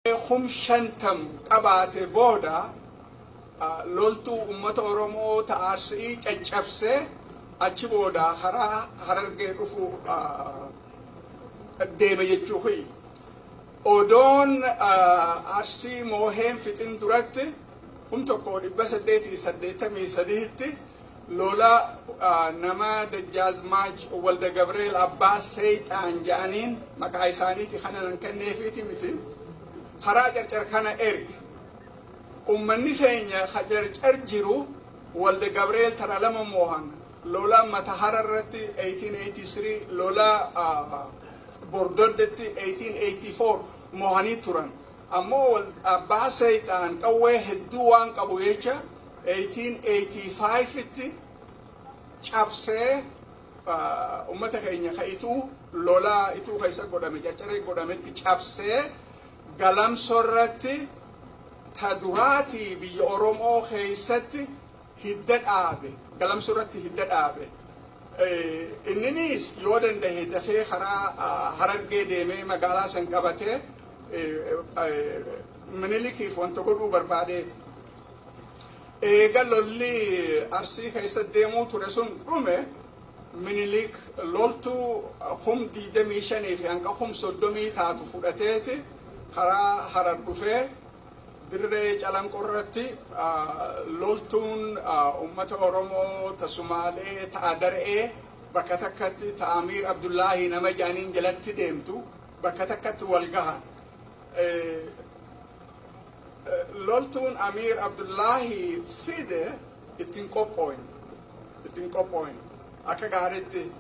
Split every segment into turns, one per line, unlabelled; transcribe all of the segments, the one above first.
50,000 qabaate booda, loltuu ummata Oromoo ta Arsii caccabsee, achi booda karaa Harargee dhufu deeme jechuu kiyya. Odoon Arsii mooheen fixin duratti, 1883tti, lola nama Dajjaazmaach Walda Gabreel Abbaa Seexaan jedhaniin, maqaa isaaniiti kana nan kenneefiiti miti, karaa Carcar kana erge. Ummanni keenya ka Carcar jiru Walda Gabreel tara lama moohan: lola Matahara irratti 1883, lola Bordoddetti 1884 moohanii turan. Ammoo Abbaa Seexaan qawwee hedduu waan qabu jecha 1885tti cabsee ummata keenya ka Ituu, lola Ituu keessa godhame, Carcaree godhametti cabsee, Galamsoo irratti ta duraatii biyya Oromoo keessatti hidda dhaabe, Galamsoo irratti hidda dhaabe. Inninis yoo danda'e dafee karaa Harargee deemee magaalaa san qabatee Minilikiif wanta godhuu barbaadeeti. Eega lolli Arsii keessa deemuu ture sun dhume, Minilik loltuu 25,000 fi hanga 30,000 taatu fudhateeti karaa Harar dhufee, dirree Calanqoo irratti loltuun ummata Oromoo ta Sumaalee, ta Adar'ee bakka takkatti, ta Amiir Abdullaahii nama jedhaniin jalatti deemtu, bakka takkatti wal gahan. Loltuun Amiir Abdullaahii fide ittiin qophooyin, ittiin qophooyin akka gaariitti.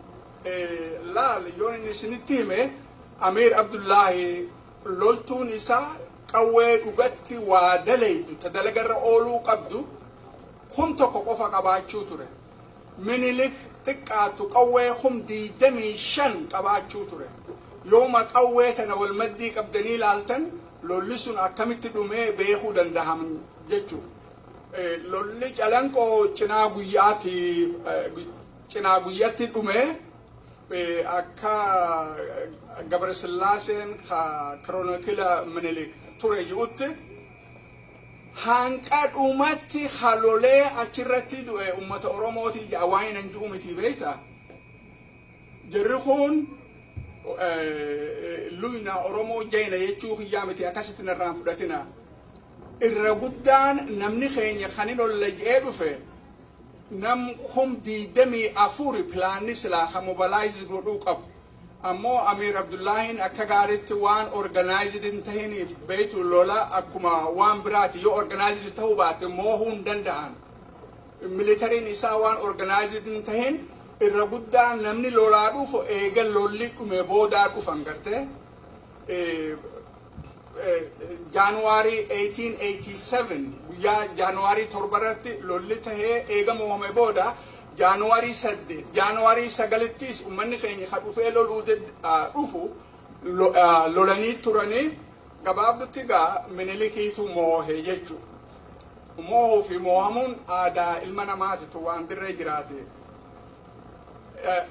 Laal, yoon inni isinitti hime, Amiir Abdullaahii loltuun isaa qawwee dhugatti waa dalaydu, ta dalagarra ooluu qabdu, 1000 qofa qabaachuu ture. Minilik xiqqaattu qawwee 25,000 qabaachuu ture. Yooma qawwee tana wal maddii qabdanii ilaaltan, lolli sun akkamitti dhumee beekuu dandaham jechuu. Lolli Calanqoo cinaa guyyaati, cinaa guyyatti dhume. Akka Gabrasillaaseen ka chronicle Minilik ture ji'utti, hanqa dhumatti halolee achirratti du'e ummata Oromooti ja'a. Waan hin ji'u miti, beekta. Jarri kun luyna Oromoo jayna jechuu kiyyaa miti, akkasitti narraan fudhatina. Irra guddaan namni keenya kan hin olla je'ee dhufe nam 24,000 planni silaa ka mobilize godhuu qabu. Ammoo Amiir Abdullaahiin akka gaariitti waan organized hin tahiniif, beeytu, lola akkuma waan biraati, yoo organized ta'uu baate moohuu hin danda'an. Militariin isaa waan organized hin tahin, irra guddaa namni lolaa dhufu eega lolli dhume boodaa dhufan gartee. Jaanuwaarii 1887, guyyaa Jaanuwaarii 7 irratti lolli tahee, eega mo'ame booda Jaanuwaarii 8, Jaanuwaarii 9ttis ummanni keenya ka dhufee loluu dhufu lolanii turanii. Gabaabdutti gaa Minilikiitu moohe jechu. Moohuu fi moohamuun aadaa ilma namaatitu, waan dirree jiraate.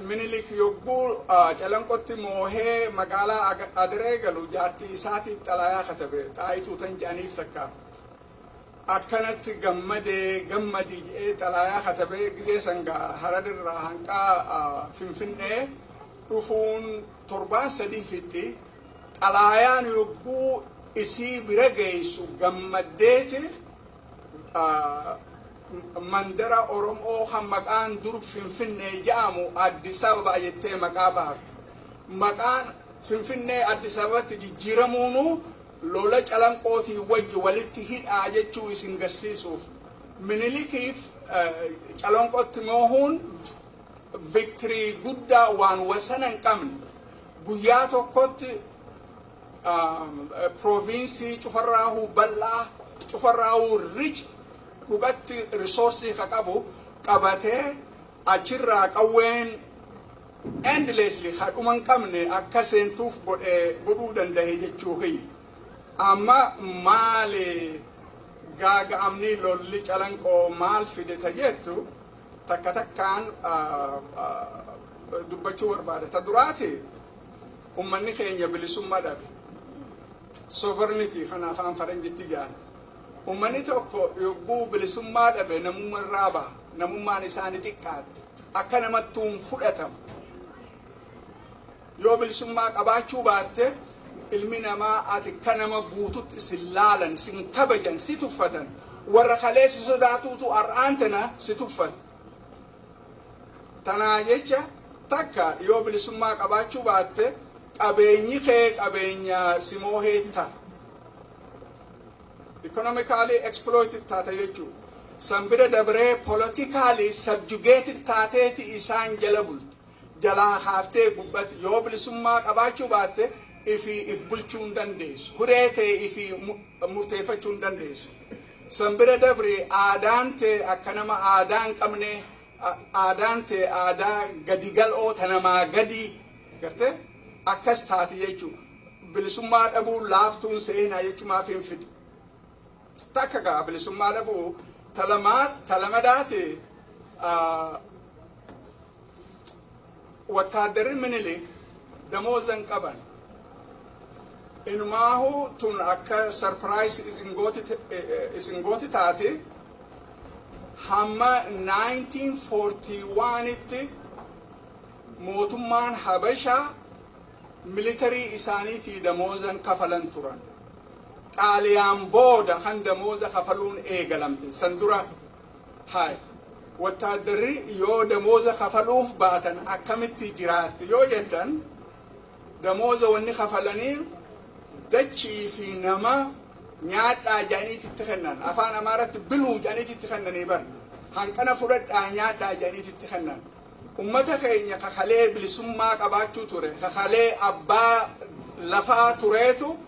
Minilik yogguu Calanqotti moohee magaalaa Adiree galu, jaartii isaatiif xalaayaa katabe, Xaayituu tan jedhaniif takka. Akkanatti gammadee, gammadii jedhee xalaayaa katabee. Gizee sangaa Hararirraa hanqaa Finfinnee dhufuun torbaan 3 fixxi. Xalaayaan yogguu isii bira geessu gammaddeeti mandara Oromoo kan maqaan dur Finfinnee jedhamu Addis Ababa jettee maqaa baafte. Maqaan Finfinnee Addis Ababatti jijjiiramuunu lola Calanqootii wajji walitti hidhaa jechuu isin garsiisuuf. Minilikiif Calanqootti moohuun victory guddaa waan wasana hin qabne. Guyyaa tokkotti province cufarraahuu bal'aa, cufarraahuu rich, dhugatti resource ka qabu qabatee, achirraa qawween endlessly ka dhuma hin qabne akka seentuuf godhuu danda'e jechuu kiyya. Amma maali gaaga'amni lolli Calanqoo maal fide ta jettu, takka takkaan dubbachuu barbaada. Ta duraati, ummanni keenya bilisummaa dhabe. Sovereignty kan afaan faranjitti jedhan. Ummanni tokko yogguu bilisummaa dhabe namummaa baha. Namummaan isaanii xiqqaatti. Akka namattuun fudhatamu. Yoo bilisummaa qabaachuu baatte, ilmi namaa ati akka nama guututti isin laalan, sin kabajan, si tuffatan. Warra kaleessi sodaatuutu har'aan tana si tuffata. Tanaa jecha takka yoo bilisummaa qabaachuu baatte, qabeenyi kee qabeenya simoo heetta. Economically exploited taata jechuudha. San bira dabree politically subjugated taateeti isaan jala bulti. Jalaa haaftee gubbatti yoo bilisummaa qabaachuu baatte, ifii if bulchuu hin dandeessu. Huree ta'e ifii murteeffachuu hin dandeessu. San bira dabree aadaan ta'e akka nama aadaa hin qabne, aadaan ta'e aadaa gadi gal'oo ta namaa gadi garte akkas taati jechuudha. Bilisummaa dhabuu laaftuun seenaa jechumaaf hin fide. Takka gaa bilisummaa dhabuu talamadaati. Wattaaddarri Minilik damoozan qaban. Inumaahu tun akka surprise isin gooti taate, hamma 1941tti mootummaan Habashaa military isaaniitii damoozan kafalan turan. Xaaliyaan booda kan damooza kafaluun eegalamte. San dura haay. Wattaaddarri yoo damooza kafaluuf baatan akkamitti jiraatti yoo jettan, damooza wanni kafalanii dachii fi nama nyaadhaa jedhaniiti itti kennan. Afaan Amaaratti biluu jedhaniiti itti kennanii bar. Hanqana fudhadhaa nyaadhaa jedhaniiti itti kennan. Ummata keenya kakalee bilisummaa qabaachuu ture, kakalee abbaa lafaa tureetu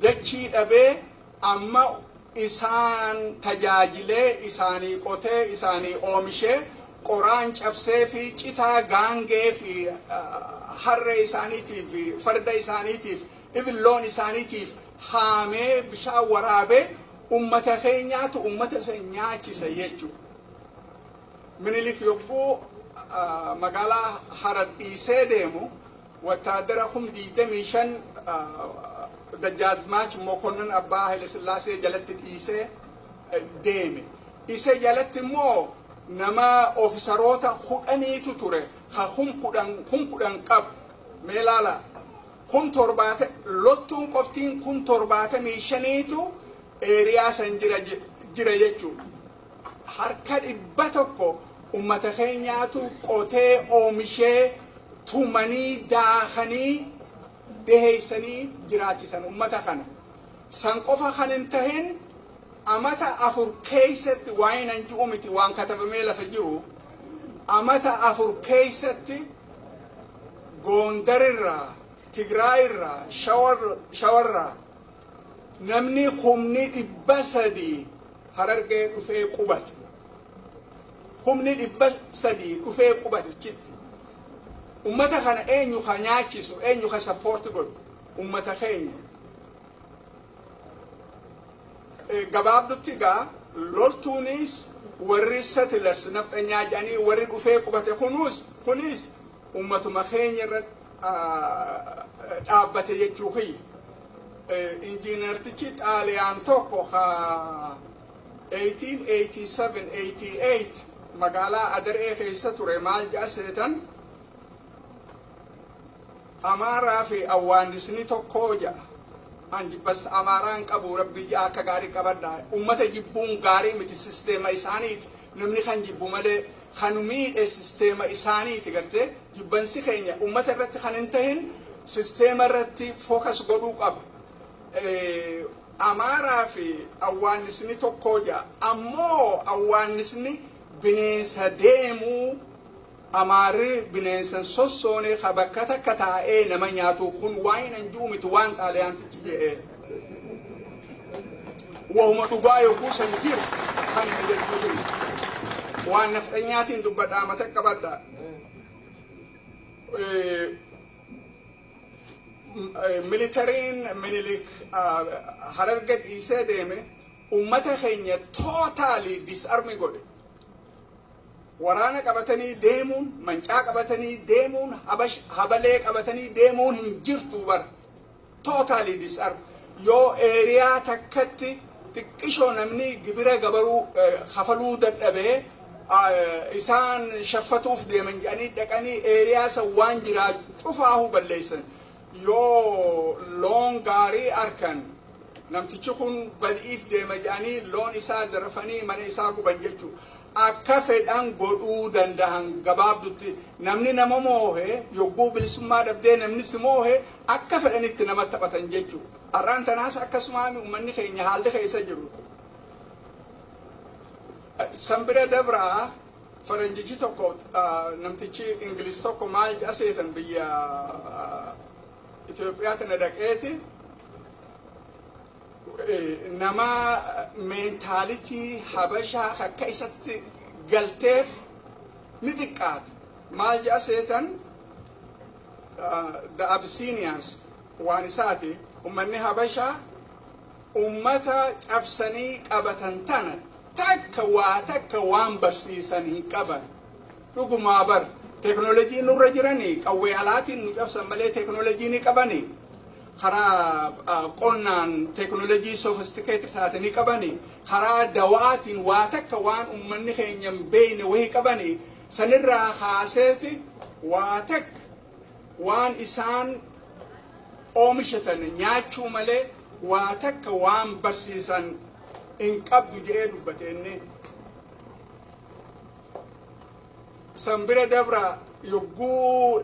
dachii dhabee, amma isaan tajaajilee, isaanii qotee, isaanii oomishee, qoraan cabsee fi citaa gaangee fi harree isaaniitiif fi farda isaaniitiif, ibin loon isaaniitiif haamee, bishaan waraabee, ummata keenyaatu ummata san nyaachisa jechuudha. Minilik yogguu magaalaa Harar dhiisee deemu wattaadara 25,000 Dajjaazmaach Mokonnon abbaa Haile Sillaasee jalatti dhiisee deeme. Isa jalatti immoo nama ofisaroota 10tu ture ka 10,000 10,000 qabu. Mee laala, 70,000 loltuun qoftiin 75,000tu area san jira jechuudha. Harka 100 ummata keenyaatu qotee oomishee, tumanii daakanii dhiheessanii jiraachisan ummata kana. San qofa kan hin tahin, amata 4 keessatti, waa'ee nan ji'u miti, waan katabamee lafa jiru, amata 4 keessatti Goondarirraa, Tigraayirraa, Shawarraa namni 300,000 Harargee dhufee qubate. 300,000 dhufee qubate chitti. Ummata kana eenyu ka nyaachisu, eenyu ka support godhu? Ummata keenya. Gabaabdutti gaa loltuunis warri settlers nafxanyaa jedhanii warri dhufee qubate kunis ummatuma keenya irra dhaabbate jechuu kiyya. Injiinartichi Xaaliyaan tokko ka 1887-88 magaalaa Adaree keessa ture maal jedha seetan? Amaaraa fi awwaannisni tokko jedha. An jibbas Amaaraan qabu, rabbii ja'a akka gaarii qabadha. Ummata jibbuun gaarii miti, sisteema isaaniiti. Namni kan jibbu malee kan miidhe sisteema isaaniiti gartee. Jibbansi keenya ummata irratti kan hin tahin, sisteema irratti focus godhuu qaba. Amaaraa fi awwaannisni tokko ja'a. Ammoo awwaannisni bineensa deemuu, Amaarri bineensan sossoone ka bakka takka taa'ee nama nyaatu. Kun waan hin ji'u miti, waan Xaaliyaantichi jedhee. Wahuma dhugaa yogguu san jiru kan hime jechuufi. Waan nafxanyaatiin dubbadhaa, mata qabadha. Militaryn Minilik Hararga dhiisee deeme ummata keenya totally disarm godhe. Waraana qabatanii deemuun, mancaa qabatanii deemuun, habalee qabatanii deemuun hin jirtu bara. Totally disarm. Yoo area takkatti xiqqishoo namni gibira gabaruu kafaluu dadhabee, isaan shaffatuuf deeman jedhanii dhaqanii area san waan jiraa cufaahuu balleessan. Yoo loon gaarii arkan, namtichi kun badi'iif deema jedhanii loon isaa zarafanii mana isaa guban jechuu. Akka fedhan godhuu dandahan. Gabaabdutti, namni nama moohe, yogguu bilisummaa dhabdee namni si moohe, akka fedhanitti nama taphatan jechuu. Har'aan tanaas akkasumaan uummanni keenya haalli keessa jiru. San bira dabraa, faranjichi tokko, namtichi Ingilis tokko maal jedha seetan? Biyya Itoophiyaa tana dhaqeeti nama mentality Habashaa akka isatti galteef ni xiqqaate. Maal jedha seetan? The Abyssinians waan isaati, ummanni Habashaa ummata cabsanii qabatan tana takka waa takka waan barsiisan hin qaban. Dhugumaa bar, teeknoolojii nurra jiranii, qawwee alaatiin nu cabsan malee teeknoolojii ni qabanii. Karaa qonnaan teeknoolojii sophisticated taate ni qabanii. Karaa dawaatiin waa takka waan ummanni keenya hin beekne wahii qabanii. Sanirraa kaaseeti waa takka waan isaan oomishatan nyaachuu malee waa takka waan barsiisan hin qabdu jedhee dubbate inni. San bira dabra, yogguu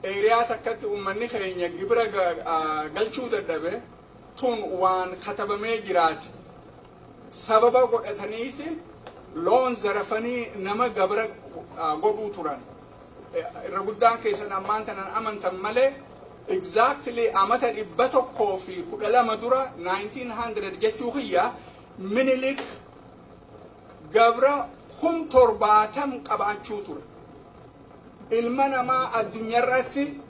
area takkatti uummanni keenya gibira galchuu dadhabe, tun waan katabamee jiraati. Sababa godhataniiti loon zarafanii nama gabra godhuu turan. Irra guddaan keessan ammaan tanan amantan malee, exactly amata 112 dura, 1900 jechuu kiyya, Minilik gabra 70,000 qabaachuu ture. Ilma namaa addunyaarratti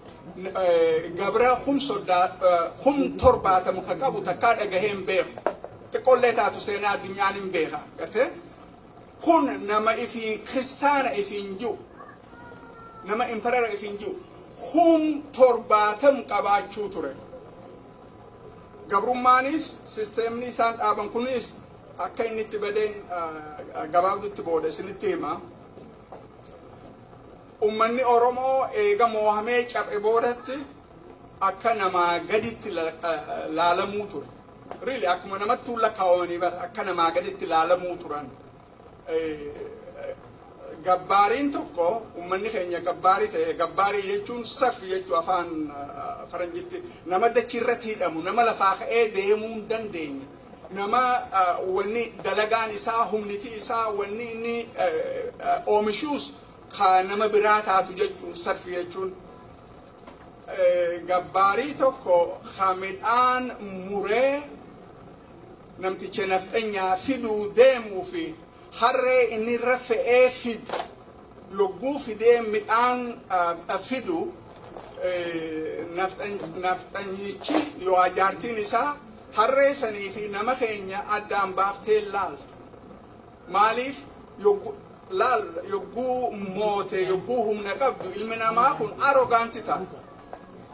gabra 70,000 ka qabu takkaa dhagahee hin beeku. Xiqqoollee taatu seenaa addunyaan hin beeka. Gartee? Kun nama ifiin kiristaana ifiin jiru. Nama emperor ifiin jiru. 70,000 qabaachuu ture. Gabrummaanis sisteemni isaan dhaaban kunis akka inni itti badeen gabaabdutti booda isinitti hima. Ummanni Oromoo eega moohamee caphe boodatti akka namaa gaditti laalamuu ture. Really, akkuma namattuu lakkaawamanii bara akka namaa gaditti laalamuu turan. Gabbaariin tokko, ummanni keenya gabbaarii ta'e, gabbaarii jechuun serf jechuu afaan faranjitti, nama dachii irratti hidhamu, nama lafaa ka'ee deemuu hin dandeenye, nama wanni dalagaan isaa, humniti isaa, wanni inni oomishuus ka nama biraa taatu jechuun serf jechuun. Gabbaarii tokko ka midhaan muree namticha nafxanyaa fiduu deemuu fi harree inni irra fe'ee fidu, yogguu fidee midhaan fidu, nafxanyichi yoo jaartiin isaa harree sanii fi nama keenya addaan baaftee laaltu. Maaliif? Laal, yogguu moote, yogguu humna qabdu, ilmi namaa kun arrogant ta'a.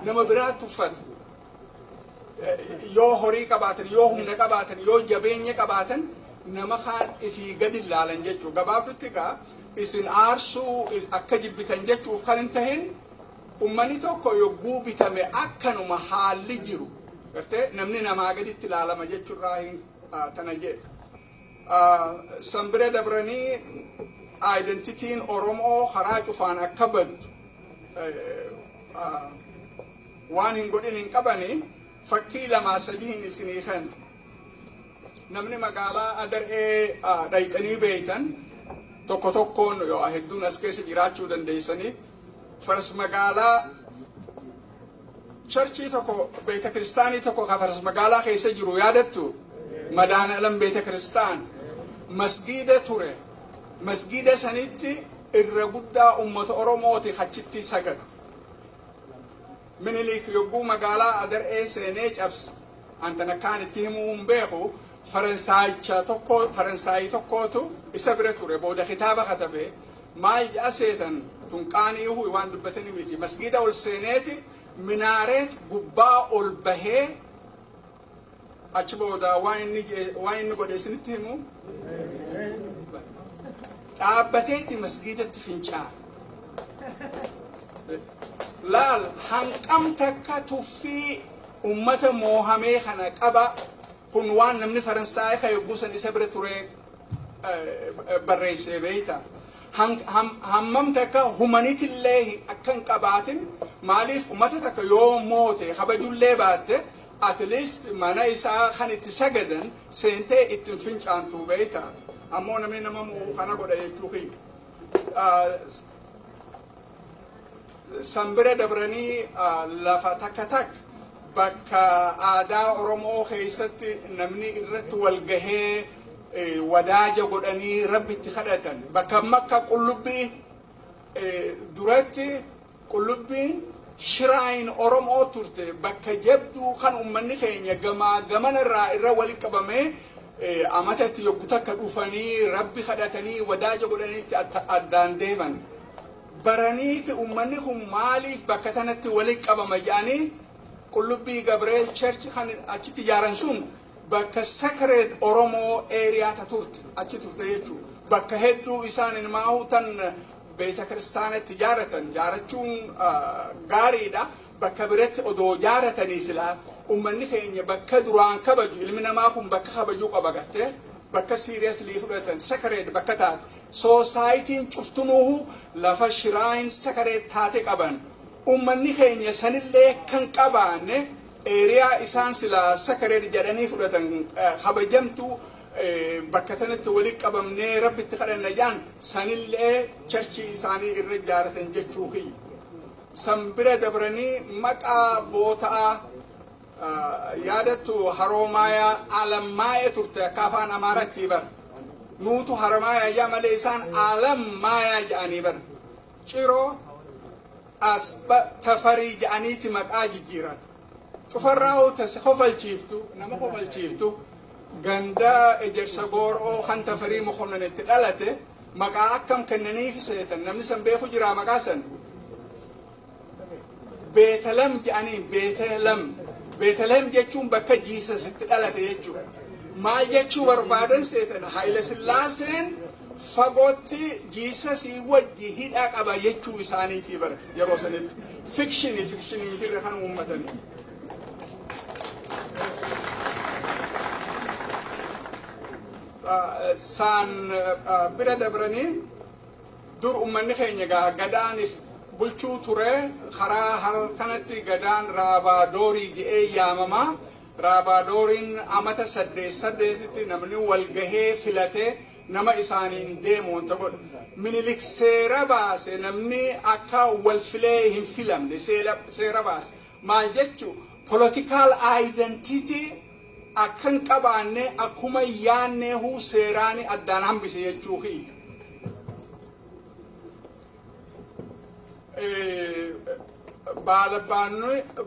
Nama biraa tuffata. Yoo horii qabaatan, yoo humna qabaatan, yoo jabeenya qabaatan, nama kaan ifii gadi laalan jechuu. Gabaabdutti gaa, isin aarsuu akka jibbitan jechuuf kan hin tahin, ummanni tokko yogguu bitame akkanuma haalli jiru gartee namni namaa gaditti laalama jechuurraa hin tana jedhe. San bira dabranii identityn Oromoo karaa cufaan akka baddu waan hin godhin hin qabani. Fakkii lamaa sadiin isinii kenna. Namni magaalaa Adar'ee dhayxanii beeytan tokko tokkoon yoo hedduun as keessa jiraachuu dandeessanii, faras magaalaa churchii tokko, beeta kiristaanii tokko ka faras magaalaa keessa jiru yaadattu? Madaanalam beeta kiristaan masgiida ture. Masgiida sanitti irra guddaa ummata Oromooti achitti sagadu. Minilik yogguu magaalaa Adar'ee seenee cabse, antan akkaan itti himuu hin beeku, Faransaayicha tokko, Faransaayii tokkootu isa bira ture, booda kitaaba katabe. Maal jedha seetan? Tun qaanii waan dubbatanii miti. Masgiida ol seeneeti minaareet gubbaa ol bahee Achi booda waan inni godhe isinitti himu. Dhaabbateeti masgiidatti fincaa. Laal, hanqam takka tuffii ummata moohamee kana qaba. Kun waan namni Faransaay ka yogguu san isa bira ture barreessee beeyta. Hammam takka humanitillee akka hin qabaatin. Maaliif, ummata takka yoo moote kabajullee baatte, at least mana isaa kan itti sagadan seentee ittiin fincaantu beeyta. Ammoo namni nama moo'u kana godha jechuu kiyya. San bira dabranii lafa takka takka bakka aadaa Oromoo keessatti namni irratti wal gahee wadaaja godhanii Rabbitti kadhatan, bakka makka Qullubbii duratti, Qullubbiin shrine Oromoo turte, bakka jabduu kan ummanni keenya gamaa gamanarraa irra walitti qabamee amatatti yoggu takka dhufanii Rabbi kadhatanii wadaaja godhaniitti addaan deeman. Baraniiti ummanni kun maaliif bakka tanatti walitti qabama jedhanii Qullubbii Gabreel Church kan achitti ijaaran sun bakka sacred Oromoo area ta turte achi turte jechuudha. Bakka hedduu isaan ilmaahu tan beeta kiristaanatti ijaaratan ijaarachuun gaariidha. Bakka biratti odoo ijaaratanii silaa ummanni keenya bakka duraan kabaju, ilmi namaa kun bakka kabajuu qaba gartee, bakka seriously fudhatan, sacred bakka taate, societyn cuftunuuhu lafa shrine sacred taate qaban. Ummanni keenya sanillee kan qabaanne area isaan silaa sacred jedhanii fudhatan, kabajamtu, bakka sanatti walitti qabamnee Rabbitti kadhanna jedhan sanillee churchii isaanii irra ijaaratan jechuu kiyya. San bira dabranii maqaa boota'a yaadattu, Haroomayaa Alammaayee turte akka afaan Amaaraatti bara. Nuutu Haramaayaa yaa malee isaan Alammaayaa jedhanii bara. Ciroo Asba Tafarii jedhaniiti maqaa jijjiiran. Cufarraa tasi kofalchiiftu, nama kofalchiiftu, ganda Ejersa Gooroo kan Tafarii Mokonnon itti dhalate maqaa akkam kennaniif seetan? Namni san beeku jira maqaa san? Beetalam jedhanii. Beetalam, Beetalehem jechuun bakka Jesus itti dhalate jechuudha. Maal jechuu barbaadan seetan? Haayila Sillaaseen fagootti Jesusii wajji hidha qaba jechuu isaaniitii bara yeroo sanitti. Fictionii hin jirre kan uummatanii. Saan bira dabranii dur ummanni keenya gaa gadaaniif bulchuu ture. Karaa harkanatti gadaan raabaa doorii jedhee yaamamaa. Raabaa dooriin amata 8 8tti namni wal gahee filatee nama isaaniin deemu wanta godhu. Minilik seera baase, namni akka wal filee hin filamne seera baase. Maal jechu, political identity akka hin qabaanne, akkuma yaanneehuu seeraani addaan hambise jechuu kiyya.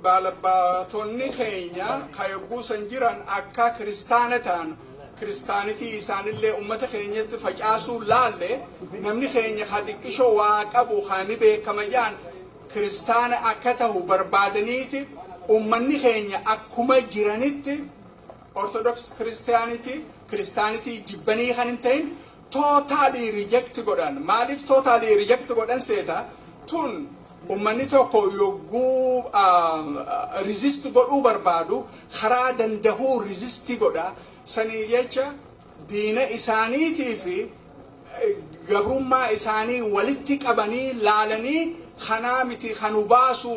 Baalabbaatonni keenya ka yogguu san jiran akka kiristaana ta'an, kiristaanitii isaanillee ummata keenyatti facaasuu laalle, namni keenya ka xiqqishoo waa qabu ka ni beekama jedhan kiristaana akka tahu barbaadaniiti, ummanni keenya akkuma jiranitti Orthodox Christianity, kiristaanitii jibbanii kan hin ta'in, totally reject godhan. Maaliif totally reject godhan seeta? Tun ummanni tokko yogguu resist godhuu barbaadu karaa dandahuu resist godha. Sanii jecha diina isaaniitii fi gabrummaa isaanii walitti qabanii laalanii, kanaa miti kanu baasu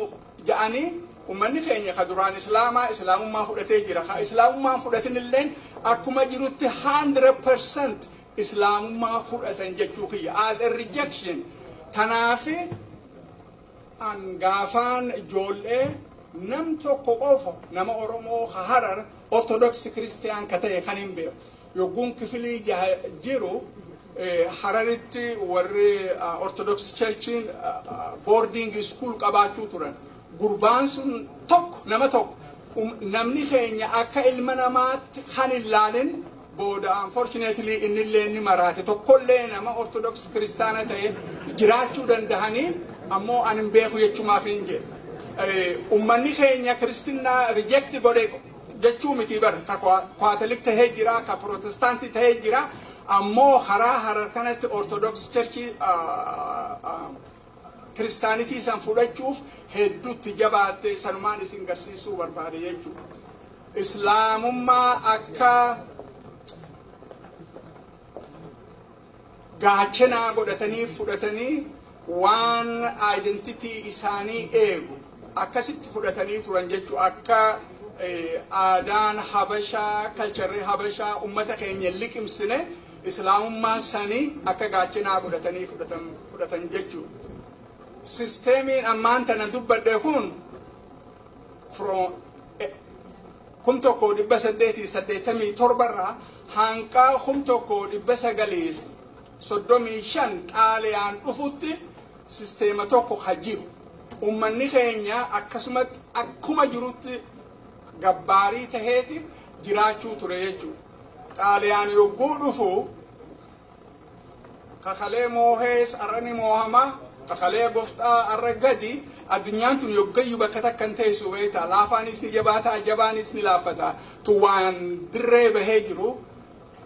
jedhanii, ummanni keenya ka duraan islaamaa islaamummaa fudhatee jira, ka islaamummaan fudhatin illeen akkuma jirutti 100% islaamummaa fudhatan jechuu kiyya as a rejection. Tanaafi an gaafaan ijoollee nam tokko qofa nama Oromoo ka Harar Orthodox Christian ka ta'e kan hin beeku. Yogguun kifilii 6 jiru Hararitti warri Orthodox Churchiin boarding school qabaachuu turan. Gurbaan sun tokko, nama tokko, namni keenya akka ilma namaatti kan hin laalin. Booda unfortunately innillee inni maraate. Tokkollee nama Orthodox kiristaana ta'e jiraachuu dandahanii ammoo ani hin beeku jechumaaf hin jedhe. Ummanni keenya kiristinnaa reject godhe. Jechuu miti bar, ka Kaatolik tahee jira, ka Protestaantii tahee jira. Ammoo karaa Harar kanatti Orthodox Church, kiristaanitii san fudhachuuf hedduutti jabaatte. Sanumaan isin garsiisuu barbaade jechuudha. Islaamummaa akka gaachenaa godhatanii fudhatanii, waan identity isaanii eegu akkasitti fudhatanii turan jechuu. Akka aadaan Habashaa, culturerri Habashaa ummata keenya liqimsine, islaamummaa sanii akka gaachenaa godhatanii fudhatan jechuu. Systemiin ammaan tana dubbadhe kun from 1887rraa hanqaa 1935 Xaaliyaan dhufutti systema tokko ka jiru. Ummanni keenya akkasumatti akkuma jirutti gabbaarii taheeti jiraachuu ture jechuudha. Xaaliyaan yogguu dhufu, kakalee moohees arra ni moohama, kakalee goftaa arra gadi. Addunyaan tun yoggayyuu bakka takka hin teessu, beektaa? Laafaanis ni jabaataa, jabaanis ni laaffata. Tun waan dirree bahee jiru.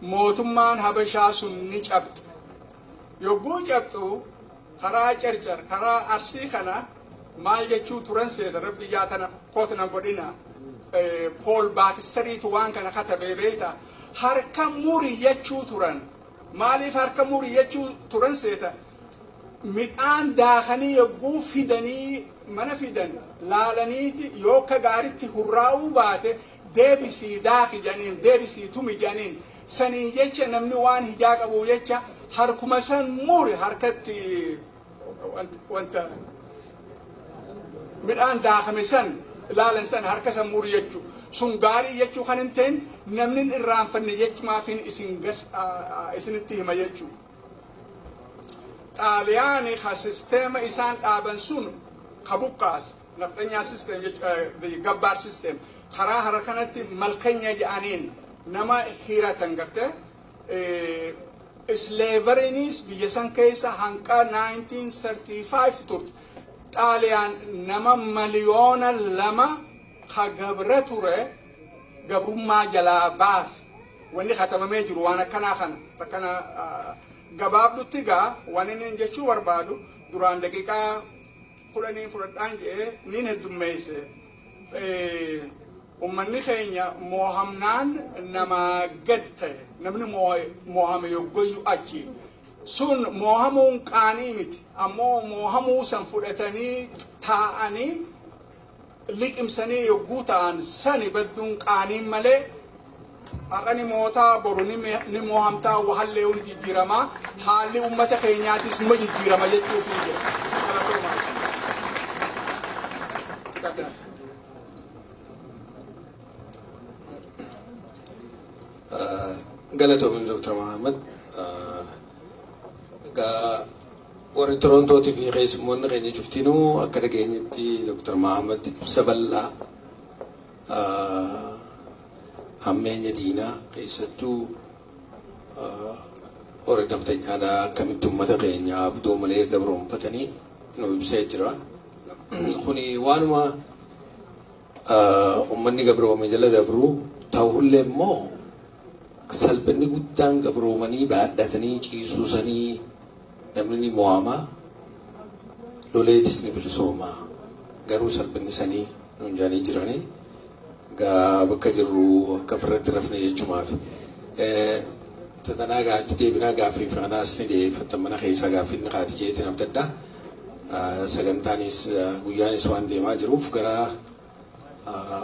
Mootummaan Habashaa sun ni cabxe. Yogguu cabxu, karaa Carcar, karaa Arsii kana maal jechuu turan seeta? Rabbi jaatana kootna godhina. Paul Baxteriitu waan kana katabee, beektaa? Harka muri jechuu turan. Maaliif harka muri jechuu turan seeta? Midhaan daakanii yogguu fidanii mana fidan, laalaniiti yoo akka gaaritti hurraa'uu baate, deebisii daaki jedhaniin, deebisii tumi jedhaniin. Sanii jecha namni waan hijaa qabu jecha harkuma san muri, harkatti wanta midhaan daakame san ilaalan san harka san muri jechuu. Sun gaarii jechuu kan hin ta'in, namni hin irraanfanne jechumaafin isin isinitti hima jechuu. Xaaliyaani ka systema isaan dhaaban sun ka buqqaas nafxanyaa system, gabbaar system, karaa hara kanatti malkanya jedhaniin nama hiratan garte. Slaverynis biyya san keessa hanqa 1935 turte. Xaaliyaan nama 2 miliyoona ka gabra ture gabrummaa jalaa baase. Wanni katabamee jiru waan akkanaa kana takkana gabaabdutti. Gaa waan inni jechuu barbaadu, duraan daqiiqaa 10 fudhadhaan jedhee niin heddummeesse. Ummanni keenya moohamnaan namaa gad ta'e. Namni moohame yoggoyyu achi sun moohamuun qaanii miti, ammoo moohamuu san fudhatanii taa'anii liqimsanii yogguu ta'an sani badduun qaaniin malee. Har'a ni mootaa, boru ni moohamtaa, wahallee hundi jijjiiramaa, haalli ummata keenyaatis nima jijjiirama jechuuf hin jira. Galatoomaa. Fixadhaa.
Galatoomin, Dr. Muhammad. Egaa warri Torontootii fi keessummoonni keenya cuftinuu akka dhageenyetti Dr. Muhammad ibsa bal'aa hammeenya diinaa, keessattuu warri naftanyaadhaa akkamitti uummata keenya abdoo malee gabroonfatanii nu ibsee jira. Kuni waanuma uummanni gabroome jala dabru ta'ullee immoo, salphinni guddaan gabroomanii baadhatanii ciisuu sanii. Namni ni mo'ama, loleetis ni bilisooma, garuu salphinni sanii nuun jaanii jiranii gaa bakka jirru akka ofirratti rafne jechumaaf. Tatanaa gaatti deebinaa, gaaffii fi kanaas ni dhiyeeffatan, mana keessaa gaaffiin ni kaati jeetiin abdadhaa. Sagantaanis guyyaanis waan deemaa jiruuf gara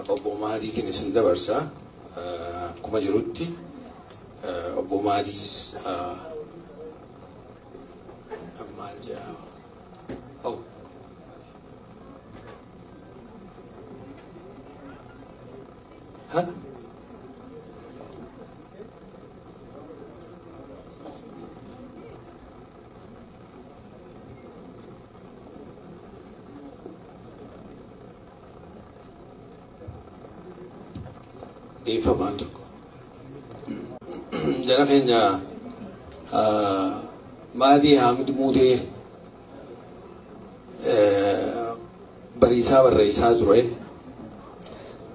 obbo Maadiitiin isin dabarsa. Akkuma jirutti obbo Maadiis maal jedha? Oh. Ha? Dhiifamaan tokko. Jara keenya, Maadii Haamid Muudee bariisaa barreessaa ture.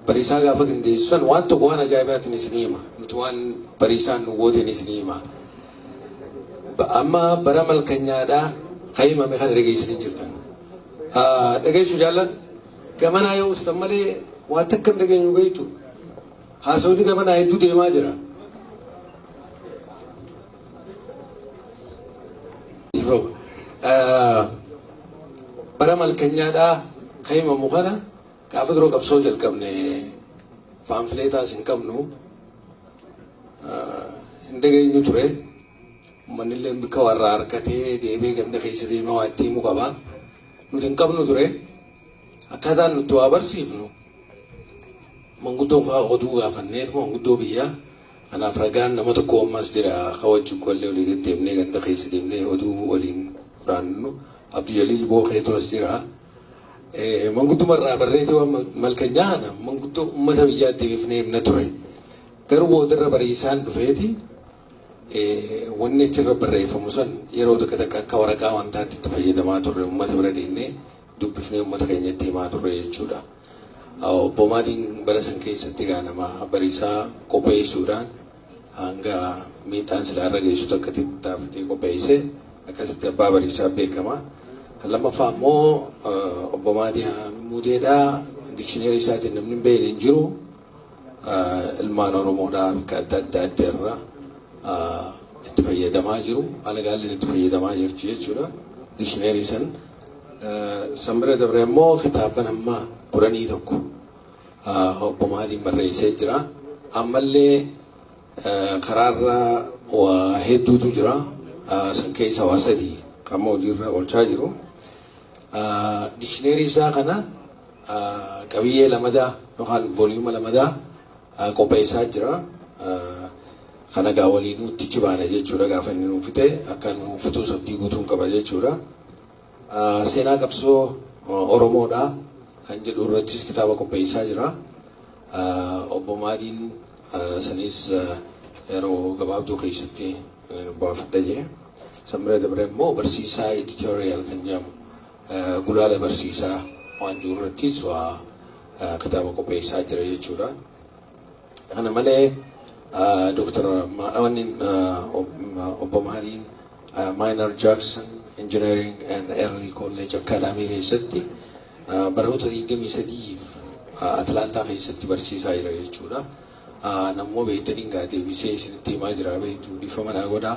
Bariisaa gaafa qindeessu waan tokko waan ajaa'ibaatiin isinii hima. Nuti waan bariisaan nu gooteen isinii hima. Amma bara malkanyaadhaa kan himame kana dhageessanii jirtan. Dhageessuu jaallan gamanaa yoo ustan malee waan takka hin dhageenyu beektu. Haasawni gamanaa hedduu deemaa jira. Bara malkanyaadhaa kan himamu kana gaafa duroo qabsoo jalqabne paamfileetaas hin qabnu, hin dhageenyu ture. Uummanni illee bikka warraa harkatee deebee ganda keessa deemee waa itti himuu qaba. Nuti hin qabnu ture. Akkaataan nuti waa barsiifnu manguddoo fa'aa oduu gaafanneet, manguddoo biyyaa. Kanaaf ragaan nama tokko ammas jira, ka wajjin kollee olii gad deemnee ganda keessa deemnee oduu waliin furaannu, Abduu Jaliil Bookeetu as jira. Mangudduma irraa barreetee waan malkanyaa kana manguddoo uummata biyyaatti deebifnee himna ture. Garuu boodarra bariisaan dhufeeti wanni achirra barreeffamu san yeroo takka takka akka waraqaa wantaatti itti fayyadamaa turre, uummata bira deemnee dubbifnee uummata keenyatti himaa turre jechuudha. Obbo Maadiin bara san keessatti gaa nama bariisaa qopheessuudhaan hanga miidhaan silaa irra geessu takka tattaafatee qopheesse, akkasitti abbaa bariisaa beekama. Lammaffaa immoo obbo Maadii Muudeedhaa, dikshineerii isaatiin namni hin beekne hin jiru. Ilmaan Oromoodhaa bakka adda addaatti irra itti fayyadamaa jiru. Alagaalleen itti fayyadamaa jirti jechuudha. Dikshineerii san. San bira dabre immoo kitaaban amma 11 obbo Maadiin barreessee jira. Ammallee karaarra waa hedduutu jira. San keessa waa sadii kan hojiirra oolchaa jiru. Dikshineerii isaa kana qabiyyee lamadaa yookaan volume lamadaa qopheessaa jira. Kana gaa waliinuu itti cibaana jechuudha, gaafa inni nuu fixe akka nuu fixuus abdii guutuun qaba jechuudha. Seenaa qabsoo Oromoodha kan jedhu irrattis kitaaba qopheessaa jira. Obbo Maadiin sanis yeroo gabaabduu keessatti baafadha jee. San bira dabre immoo barsiisaa editorial kan jedhamu, gulaala barsiisaa waan jiru irrattis waa kitaaba qopheessaa jira jechuudha. Kana malee Dr. Obbo Maadiin Maynard Jackson Engineering and Early College Academy keessatti baroota 23f Atlaantaa keessatti barsiisaa jira jechuudha. Nammoo beektaniin gaa deebisee isinitti himaa jira, beektu, dhiifama naa godhaa.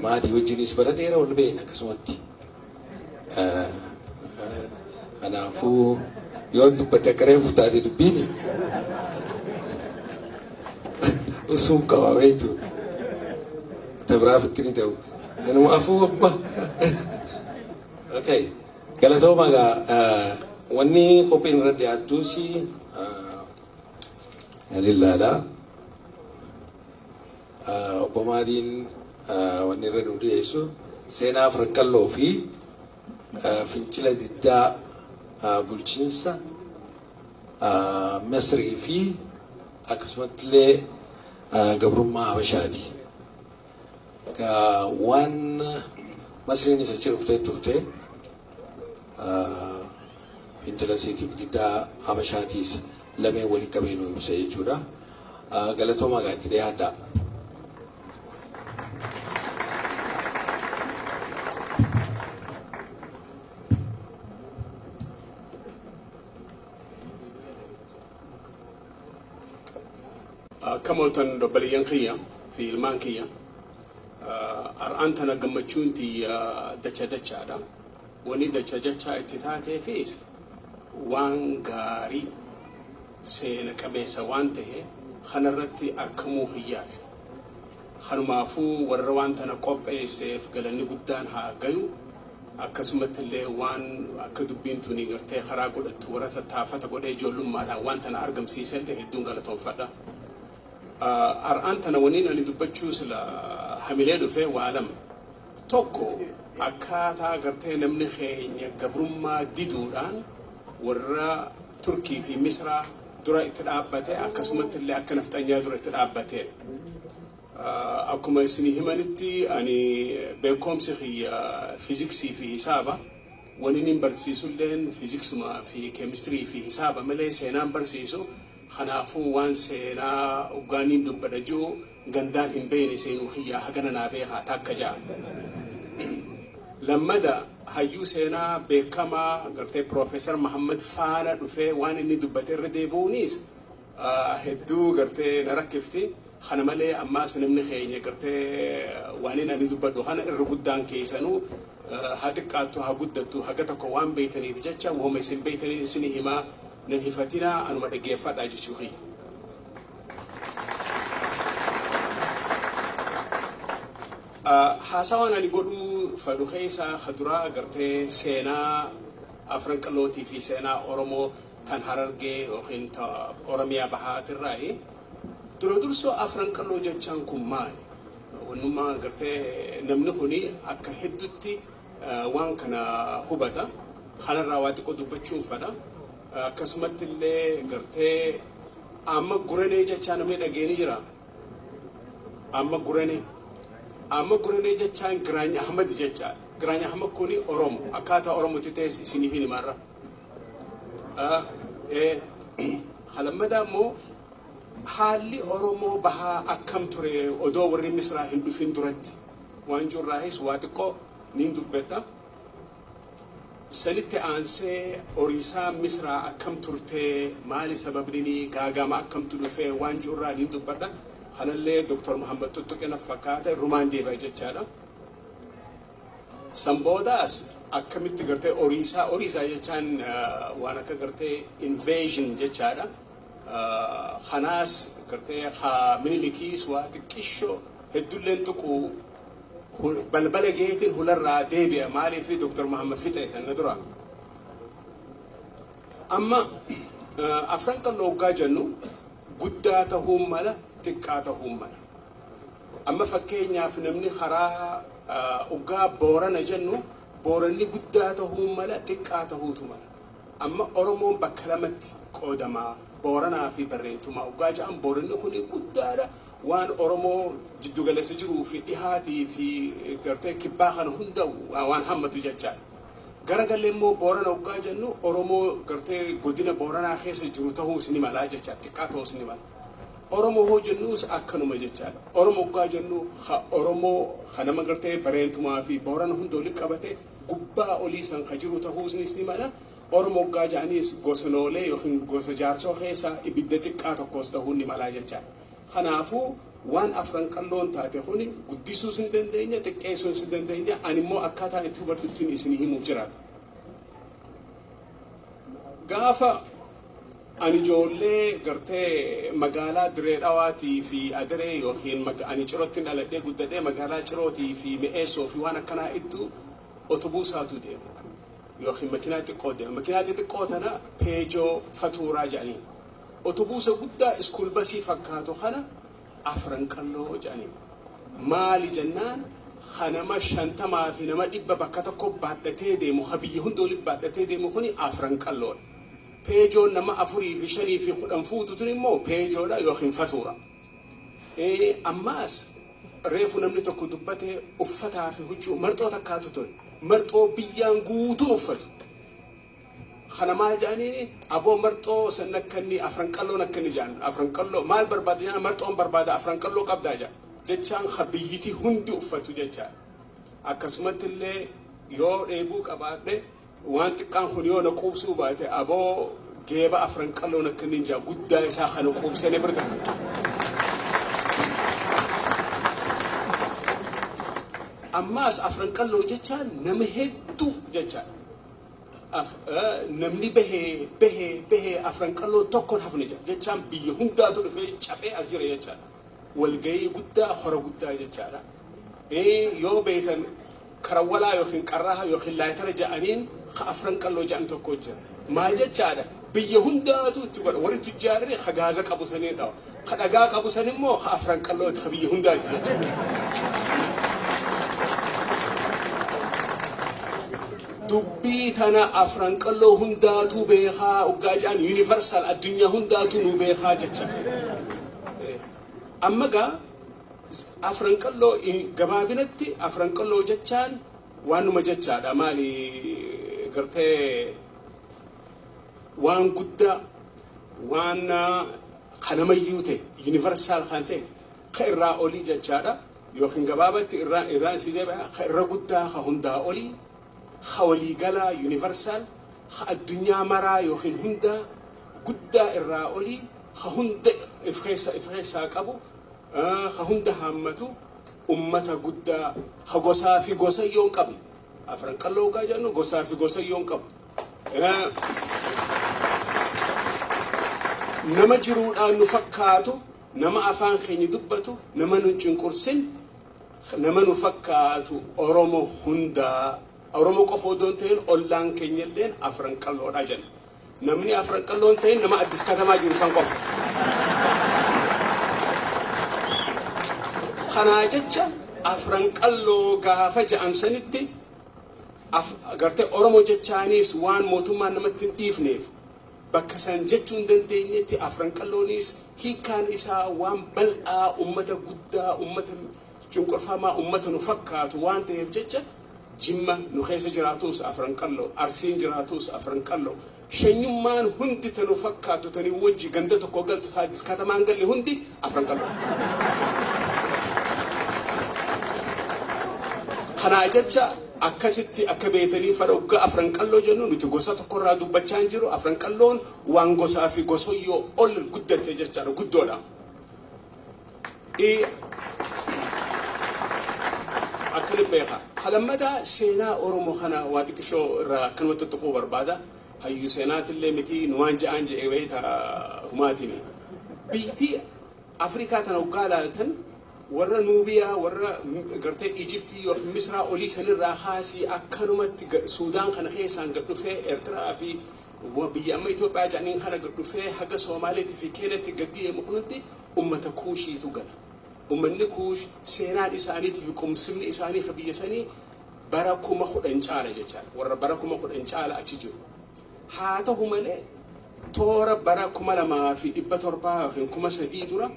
Maatii wajjinis bara dheeraa ol beekna akkasumatti. Kanaafuu yoo dubbadde akka reefu taate dubbiini usuun qaba, beektu. Tabiraaf itti ni ta'u. Kanumaafuu amma. Okay. Galatooma gaa, wanni qophiin irra dhiyaattus ilaala. Obbo Maadiin wanni irra nu dhiyeessu seenaa Afran Qalloo fi fincila diddaa bulchiinsa Misrii fi akkasumatti illee gabrummaa Habashaati. Waan Masriinis achi dhuftee turte, fincila isiitiif diddaa Habashaatiis lameen waliin qabee nu ibsa jechuudha. Galatoomaa gaa, itti dhiyaadhaa.
Akkam ooltan obboleeyyan kiyya fi ilmaan kiyya? Har'aan tana gammachuun tiyya dacha dachaadha. Wani dacha dachaa itti taateefis waan gaarii seena qabeessa waan ta'e kanarratti argamuu kiyyaaf. Kanumaafuu warra waan tana qopheesseef galanni guddaan haa gayu. Akkasumatti illee waan akka dubbiin tuni gartee karaa godhattu warra tattaafata godhee ijoollummaadhaan waan tana argamsiisellee hedduun galatoonfadha. Har'aan tana waniin ani dubbachuu sila hamilee dhufe waa lama. Tokko, akkaataa gartee namni keenya gabrummaa diduudhaan warra Turkii fi Misraa dura itti dhaabbate, akkasumatti illee akka nafxanyaa dura itti dhaabbate. Akkuma isinii himanitti ani beekumsi kiyya fiiziksii fi hisaaba. Wani inni barsiisulleen fiiziksuma fi keemistirii fi hisaaba malee seenaan barsiisu. Kanaafuu waan seenaa ugaaniin dubbadha jiru gandaan hin beekne seenuu kiyyaa hagana naa beekaa takka ja'a. Lammada, hayyuu seenaa beekamaa gartee Piroofeesar Mahammad faana dhufee waan inni dubbate irra deebi'uunis hedduu gartee na rakkifti. Kana malee ammaas namni keenya gartee waan inni ani dubbadhu kana irra guddaan keessanuu haa xiqqaattu haa guddattu haga tokko waan beeytaniif jecha, wahuma isin beeytaniin isin himaa, nan hifatinaa, anuma dhaggeeffadhaa jechuu kiyya. Haasawaan ani godhuu fedhu keessaa kaduraa gartee seenaa Afran Qallootii fi seenaa Oromoo tan Harargee yookiin Oromiyaa Bahaatirraayi. Dura dursoo, Afran Qalloo jechaan kun maali? Wannummaa gartee namni kuni akka heddutti waan kana hubata. Kanarraa waa xiqqoo dubbachuun fedha. Akkasumatti illee gartee amma guranee jechaa namni dhageeni jira. Amma guranee. Amma guranee jechaan Giraany Ahmad jechaadha. Giraany Ahmad kuni Oromo. Akkaataa Oromootti ta'es isiniif hin himarra. Halammadaa immoo haalli Oromoo Bahaa akkam ture odoo warri Misraa hin dhufin duratti waan jirraayis waa xiqqoo nin dubbadha. Sanitti aansee horiisaa Misraa akkam turtee, maali sababni gaagama akkamtu dhufee waan jirraa nin dubbadha. Kanallee Dr. Muhammad Tuttuqina fakkaata rumaan deebi'a jechaadha. San boodaas akkamitti gartee horiisaa jechaan waan akka gartee invasion jechaadha. Kanaas gartee haa Minilikiis waa xiqqishoo heddulleen tuqu balbala geetiin hularraa deebi'a, maaliif Dr. Muhammad fixe sanna dura. Amma Afran Qalloo hoggaa jennu guddaa ta'uu mala, xiqqaa ta'uu mala. Amma fakkeenyaaf namni karaa hoggaa Boorana jennu, Booranni guddaa ta'uu mala, xiqqaa ta'uutu mala. Amma Oromoon bakka lamatti qoodamaa, Booranaa fi Barreentumaa hoggaa jedhan, Booranni kuni guddaadha. Waan Oromoo jiddugaleessa jiruu fi dhihaatii fi gartee kibbaa kana hunda waan hammatu jechaadha. Garagallee immoo Boorana hoggaa jennu, Oromoo gartee godina Booranaa keessa jiru ta'uus ni mala jechaadha. Xiqqaa ta'uus ni mala. Oromoo hoo jennuus akkanuma jechaadha. Oromoo hoggaa jennu ha Oromoo ka nama gartee Bareentumaa fi Boorana hunda walitti qabate gubbaa olii san ka jiru ta'uus ni mala. Oromoo hoggaa jedhaniis gosa noolee yookiin gosa jaarsoo keessaa ibidda xiqqaa tokkos ta'uu ni mala jechaadha. Kanaafuu waan Afran Qalloon taate kuni guddisuus hin dandeenya, xiqqeessuus hin dandeenya. Ani immoo akkaataan itti hubatuttiin isinii himuuf jiraadha. Gaafa ani ijoollee gartee magaalaa Diree Dhawaatii fi Adaree yookiin ani Cirootti dhaladhee guddadhee, magaalaa Cirootii fi Mi'eessoo fi waan akkanaa iddoo otobuusaatu deema yookiin makiinaa xiqqoo deema. Makiinaa xixiqqoo tana Peejoo Fatuuraa jedhaniin. Otobuusa guddaa school busii fakkaatu kana Afran Qalloo jedhaniin. Maali jennaan, ka nama 50 fi nama 100 bakka tokko baadhatee deemu, ka biyya hunda walitti baadhatee deemu kuni Afran Qalloodha. Peejoon nama afurii fi shanii fi 10 fuutu tun immoo Peejoodha yookiin Fatuura. Ammaas reefu namni tokko dubbatee, uffataa fi huccuu marxoo takkaatu ture. Marxoo biyyaan guutuun uffatu. Kana maal jedhaniini, aboo marxoo san akka inni Afran Qalloon akka inni jedhan, Afran Qalloo maal barbaada jedhan, marxoon barbaada, Afran Qalloo qabdaa jedha. Jechaan ka biyyiti hundi uffatu jechaadha. Akkasumatti illee yoo dheebuu qabaadhe, waan xiqqaan kun yoo na quubsuu baate, aboo geeba Afran Qalloon akka inni jaa guddaa isaa kana quubsee na bira darba. Ammaas Afran Qalloo jechaan nama hedduu jechaadha. Namni bahee bahee bahee Afran Qalloo tokkoon hafne jira jechaan, biyya hundaatu dhufee cafee as jira jechaadha. Walgahii guddaa, hora guddaa jechaadha. Yoo beektan karawwalaa yookiin qarraha yookiin laayitara ja'aniin ka Afran Qalloo ja'an tokko jira. Maal jechaadha, biyya hundaatu itti godha. Warri tujjaarri ka gaaza qabu saniin dhawa. Ka dhagaa qabu san immoo ka Afran Qallooti, ka biyya hundaati jechuudha. Dubbii tana Afran Qalloo hundaatuu beekaa hoggaa jedhan, universal, addunyaa hundaatuu nu beekaa jecha. Amma gaa Afran Qalloo gabaabinatti Afran Qalloo jechaan waanuma jechaadha, maali Gartee waan guddaa, waan kanamayyuu ta'e, universal kan ta'e, ka irraa olii jechaadha. Yookiin gabaabatti irraa irraan si deebi'a, ka irra guddaa, ka hundaa olii, ka waliigalaa, universal, ka addunyaa maraa yookiin hundaa guddaa irraa olii, ka hunda if keessaa qabu, ka hunda haammatu, ummata guddaa ka gosaa fi gosayyoo hin qabne. Afran Qalloo gaa jennu gosaa fi gosayyoo hin qabu. Nama jiruudhaan nu fakkaatu, nama afaan keenya dubbatu, nama nu cunqursin, nama nu fakkaatu, Oromo hundaa, Oromo qofa odoo hin ta'in ollaan keenya illeen Afran Qalloodha jenna. Namni Afran Qalloo hin ta'in nama Addis Katamaa jiru san qofa. Kanaa jecha Afran Qalloo gaafa ja'an sanitti gartee Oromoo jechaanis waan mootummaan namatti hin dhiifneef bakka san jechuu hin dandeenyetti, Afran Qalloonis hiikkaan isaa waan bal'aa, ummata guddaa, ummata cunqurfamaa, ummata nu fakkaatu waan ta'eef jecha, Jimma nu keessa jiraatus Afran Qalloo, Arsiin jiraatus Afran Qalloo, shanyummaan hundi ta nu fakkaatu, tanii wajji ganda tokko galtu, Addis Katamaan galle hundi Afran Qalloo. Kanaa jecha akkasitti akka beetanii fadha, oggaa Afran Qalloo jennu nuti gosa tokkorraa dubbachaa hin jiru. Afran Qalloon waan gosaa fi gosoyyoo ol guddatte jechaadha, guddoodha. Akkana beeka. Halammadaa seenaa Oromoo kana waa xiqqishoo irraa akkanumatti tuquu barbaada. Hayyuu seenaatillee miti, nu waan ja'aan je'ee beeyta humaatimi. Biyyittii Afrikaa tana hoggaa ilaaltan, warra Nuubiyaa, warra gartee Ijiptii yookiin Misraa olii sanirraa kaasii akkanumatti Suudaan kana keessaan gad dhufee, Eertiraa fi biyya amma Itoophiyaa jedhaniin kana gad dhufee, haga Soomaaliitii fi Keenyatti gad deemu kunutti ummata Kuushiitu gala. Ummanni Kuush seenaan isaaniitii fi qumsimni isaanii ka biyya sanii bara 10,000 caala jechaadha. Warra bara 10,000 caala achi jiru. Haa ta'u malee toora bara 2700 yookiin 3000 dura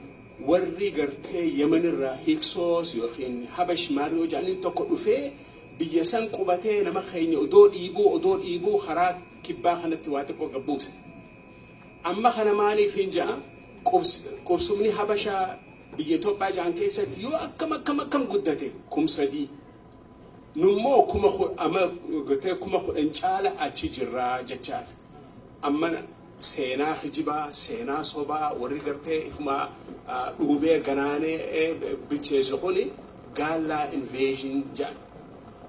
warri gartee Yemenirraa Hiksoos yookiin Habash Maariyoo jedhaniin tokko dhufee biyya san qubatee, nama keenya odoo dhiibuu karaa kibbaa kanatti waa xiqqoo gabbuuse. Amma kana maaliif hin ja'a? Qubsumni Habashaa biyya Itoophiyaa jedhan keessatti yoo akkam akkam akkam guddate 3000. Nummoo ama gartee 10,000 caala achi jirraa jechaadha. Amma seenaa kijibaa, seenaa sobaa warri gartee ifuma dhuubee ganaanee bilcheessu kuni Gaallaa invasion jedhan.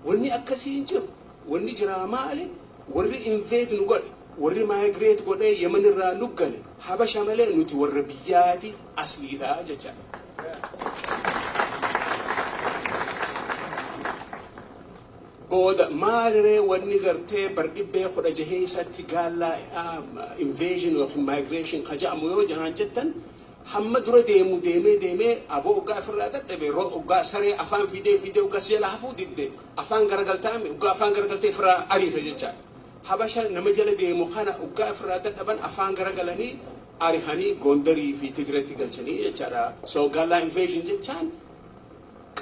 Wanni akkasii hin jiru. Wanni jiraa maali? Warri invade nu godhe, warri migrate godhee Yemen irraa nu gale Habasha malee nuti warra biyyaati asliidha jechaadha. Booda maaliree wanni gartee bar dhibbee kudha jaheessatti Gaallaa invasion yookiin migration ka jedhamu yoo janaan jettan, hamma dura deemu deemee deemee aboo oggaa ofirraa dadhabe, oggaa saree afaan fidee fidee oggaa si jala hafuu didde afaan garagaltaame, oggaa afaan garagaltee ofirraa ariita jechaadha. Habasha nama jala deemu kana oggaa ofirraa dadhaban afaan garagalanii arihanii Gondarii fi Tigireetti galchanii jechaadha. So Gaallaa invasion jechaan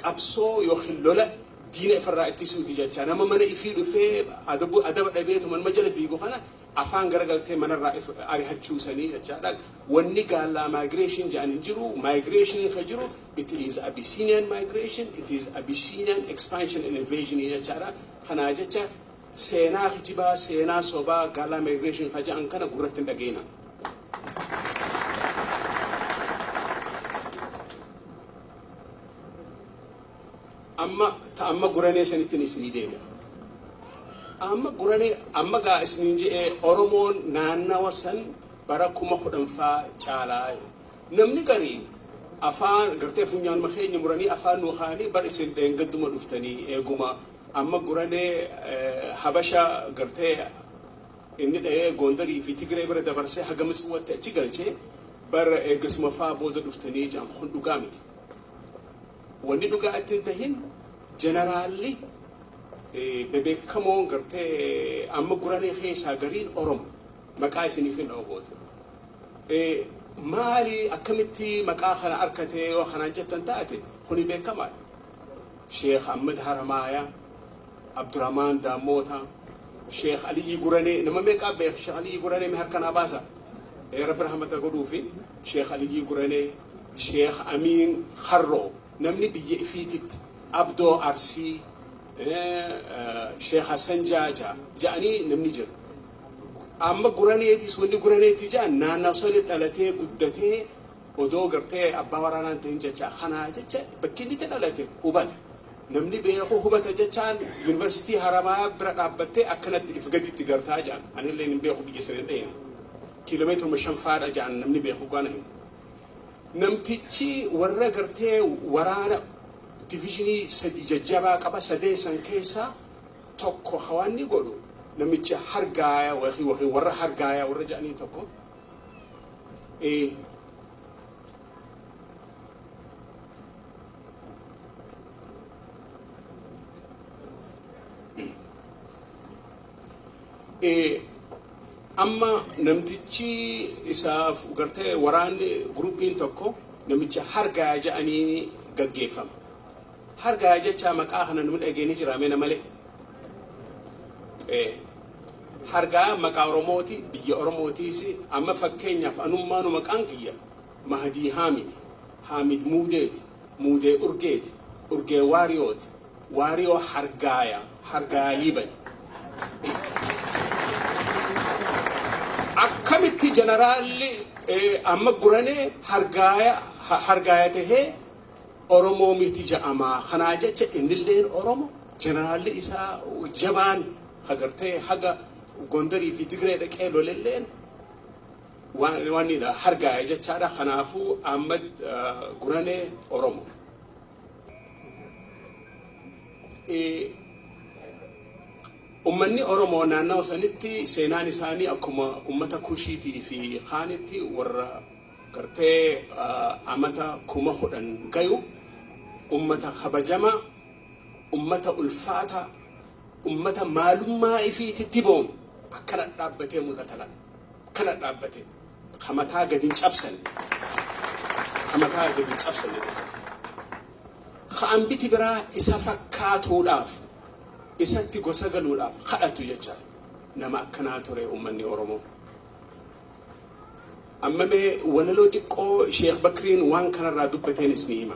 qabsoo yookiin lola diina ifirraa ittisuuti jecha. Nama mana ifii dhufee adaba dhabeetu manuma jala fiigu kana afaan garagaltee manarraa arihachuusanii jechaadha. Wanni Gaallaa migration jedhan hin jiru. Migration ka jiru, it is Abyssinian migration, it is Abyssinian expansion and invasion jechaadha. Kanaa jecha seenaa kijibaa, seenaa sobaa Gaallaa migration ka jedhan kana gurratti hin dhageena. Amma ta amma guranee sanittiin isinii deebi'a. Amma guranee amma gaa isiniin je'ee, Oromoon naannawa san bara 10,000 faa caalaa. Namni garii afaan gartee funyaanuma keenya muranii afaan nu kaanii, bar isin dheengadduma dhuftanii, eeguma amma guranee Habasha gartee inni dha'ee Gondarii fi Tigree bira dabarsee haga Mitsiwwatti achi galchee, bara eegasuma faa booda dhuftanii jedhan. Kun dhugaa miti. Wanni dhugaa ittiin tahin, jeneraalli bebeekamoon gartee amma guranee keessaa gariin Oromo, maqaa isiniif hin dha'u booda. Maali, akkamitti maqaa kana arkatee yoo kanaan jettan taate, kuni beekamaadha. Sheekh Ahmad Haramaayaa, Abdurrahmaan Daammoota, Sheekh Aliyyii Guranee, nama meeqaa beek Sheekh Aliyyii Guranee? Mee harka naa baasa. Rabbi rahmata godhuu fi Sheekh Aliyyii Guranee, Sheekh Amiin Harroo, namni biyya ifiititti Abdoo Arsii, Sheekh Hassan Jaajaa ja'anii namni jira. Amma Guraneetis, wanni Guraneetti ja'an naannoo sani dhalatee guddatee odoo gartee abbaa waraanaan ta'in jecha. Kanaa jecha bakki inni itti dhalate hubata. Namni beeku hubata jechaan Yuunivarsiitii Haramaa bira dhaabbattee akkanatti if gaditti gartaa ja'an. Anillee hin beeku, biyya sana hin dhayne. Kiiloomeetiruma 5 faadha ja'an namni beeku gaana himu. Namtichi warra gartee waraana division sadi jajjabaa qaba. Sadeen san keessaa tokko hawaanni godhu namicha Hargaaya wakii warra Hargaaya warra jedhanii tokko. Amma namtichi isaaf gartee waraanni groupiin tokko namicha Hargaaya jedhanii gaggeeffama. Hargaaya jecha maqaa kana namni dhageenye jira meena malee. Hargaa maqaa Oromooti, biyya Oromootiis. Amma fakkeenyaaf anummaanu maqaan kiyya Mahdii Haamid, Haamid Muudeeti, Muudee Urgeeti, Urgee Waariyooti, Waariyoo Hargaaya, Hargaaya Liiban. Akkamitti jeneraalli amma Guranee Hargaaya Hargaaya tahee Oromoo miti ja'amaa? Kanaa jecha innilleen Oromo, jeneraalli isaa jabaan hagartee haga Gondarii fi Tigree dhaqee lolelleen waan Hargaaya jechaadha. Kanaafuu Ahmad Guranee Oromo. Ummanni Oromoo naannawa sanitti seenaan isaanii akkuma ummata Kushiitii fi kaanitti warra gartee amata 10,000 gayu, ummata kabajamaa, ummata ulfaataa, ummata maalummaa ifiititti boonu. Akkana dhaabbatee mul'ata laal. Akkana dhaabbatee kamataa gadi hin cabsan, kamataa gadi hin cabsan jechuudha. Ka'ambiti biraa isa fakkaatuudhaaf, isatti gosa galuudhaaf kadhatu jecha. Nama akkanaa ture ummanni Oromoo. Amma mee walaloo xiqqoo Sheekh Bakriin waan kanarraa dubbateenis ni hima.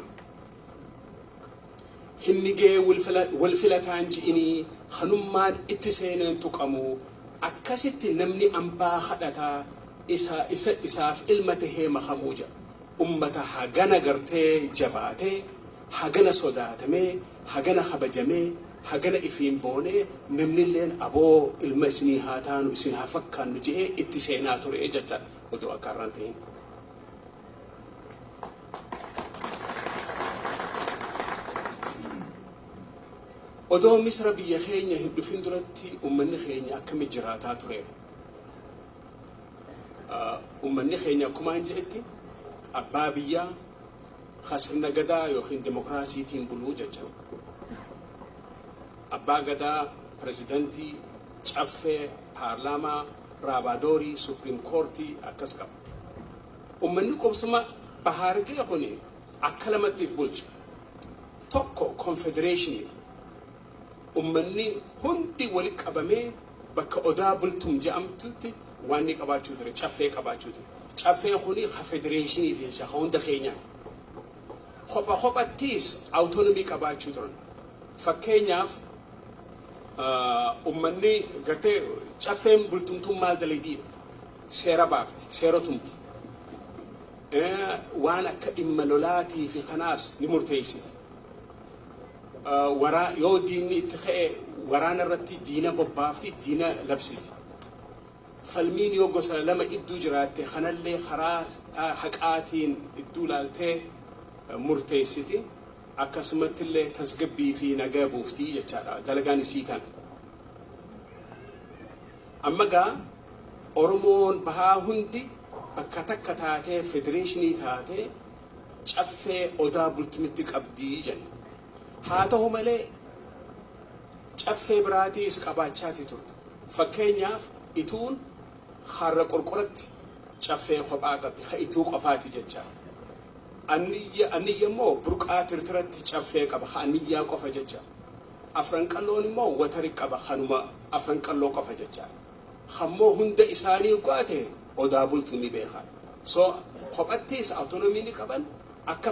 Hinnigee wal filataan ji'inii kanummaan itti seeneen tuqamu, akkasitti namni ambaa kadhataa isa isaaf ilma tahee makamuu jedha. Ummata hagana gartee jabaatee, hagana sodaatamee, hagana kabajamee, hagana ifiin boonee, namnilleen aboo ilma isinii haa taanu, isin haa fakkaannu je'ee itti seenaa ture jecha odoo akka har'aan ta'in. Odoo Misra biyya keenya hin dhufin duratti ummanni keenya akkami jiraataa tureedha? Ummanni keenya akkumaan jedhetti abbaa biyyaa ka sirna gadaa yookiin dimokiraasiitiin buluu jecha. Abbaa gadaa, pirezidantii, caffee, paarlaamaa, raabaadorii, supreme courtii akkas qaba. Ummanni qubsuma Bahaargee kun akka lamattiif bulcha. Tokko confederationii. Ummanni hundi walitti qabamee bakka Odaa Bultum jedhamtutti waan inni qabaachuu ture, caffee qabaachuu ture. Caffeen kuni ka federationii fi ka hunda keenyaati. Kopha kophattiis autonomy qabaachuu turan. Fakkeenyaaf ummanni gartee caffeen bultumtuun maal dalagdiidha? Seera baafti, seera tumti. Waan akka dhimma lolaatii fi kanaas ni murteessiti. Waraa yoo diinni itti ka'e waraana irratti diina bobbaafti, diina labsiti. Falmiin yoo gosa lama idduu jiraatte kanallee karaa haqaatiin idduu laaltee murteessiti. Akkasumatti illee tasgabbii fi nagaa buuftii jechaadha dalagaan isii kana. Amma gaa Oromoon bahaa hundi bakka takka taatee, federationii taatee, caffee Odaa Bultumitti qabdii jenna. Haa ta'u malee caffee biraatiis qabaachaati turte. Fakkeenyaaf Ituun Harra Qorqoratti caffee kophaa qabdi, ka Ituu qofaati jecha. Anniyya immoo Burqaa Tirtiratti caffee qaba, ka Anniyyaa qofa jecha. Afran Qalloon immoo watari qaba, kanuma Afran Qalloo qofa jechaadha. Kammoo hunda isaanii go'ate Odaa Bultuu ni beeka. So kophattis autonomy ni qaban, akka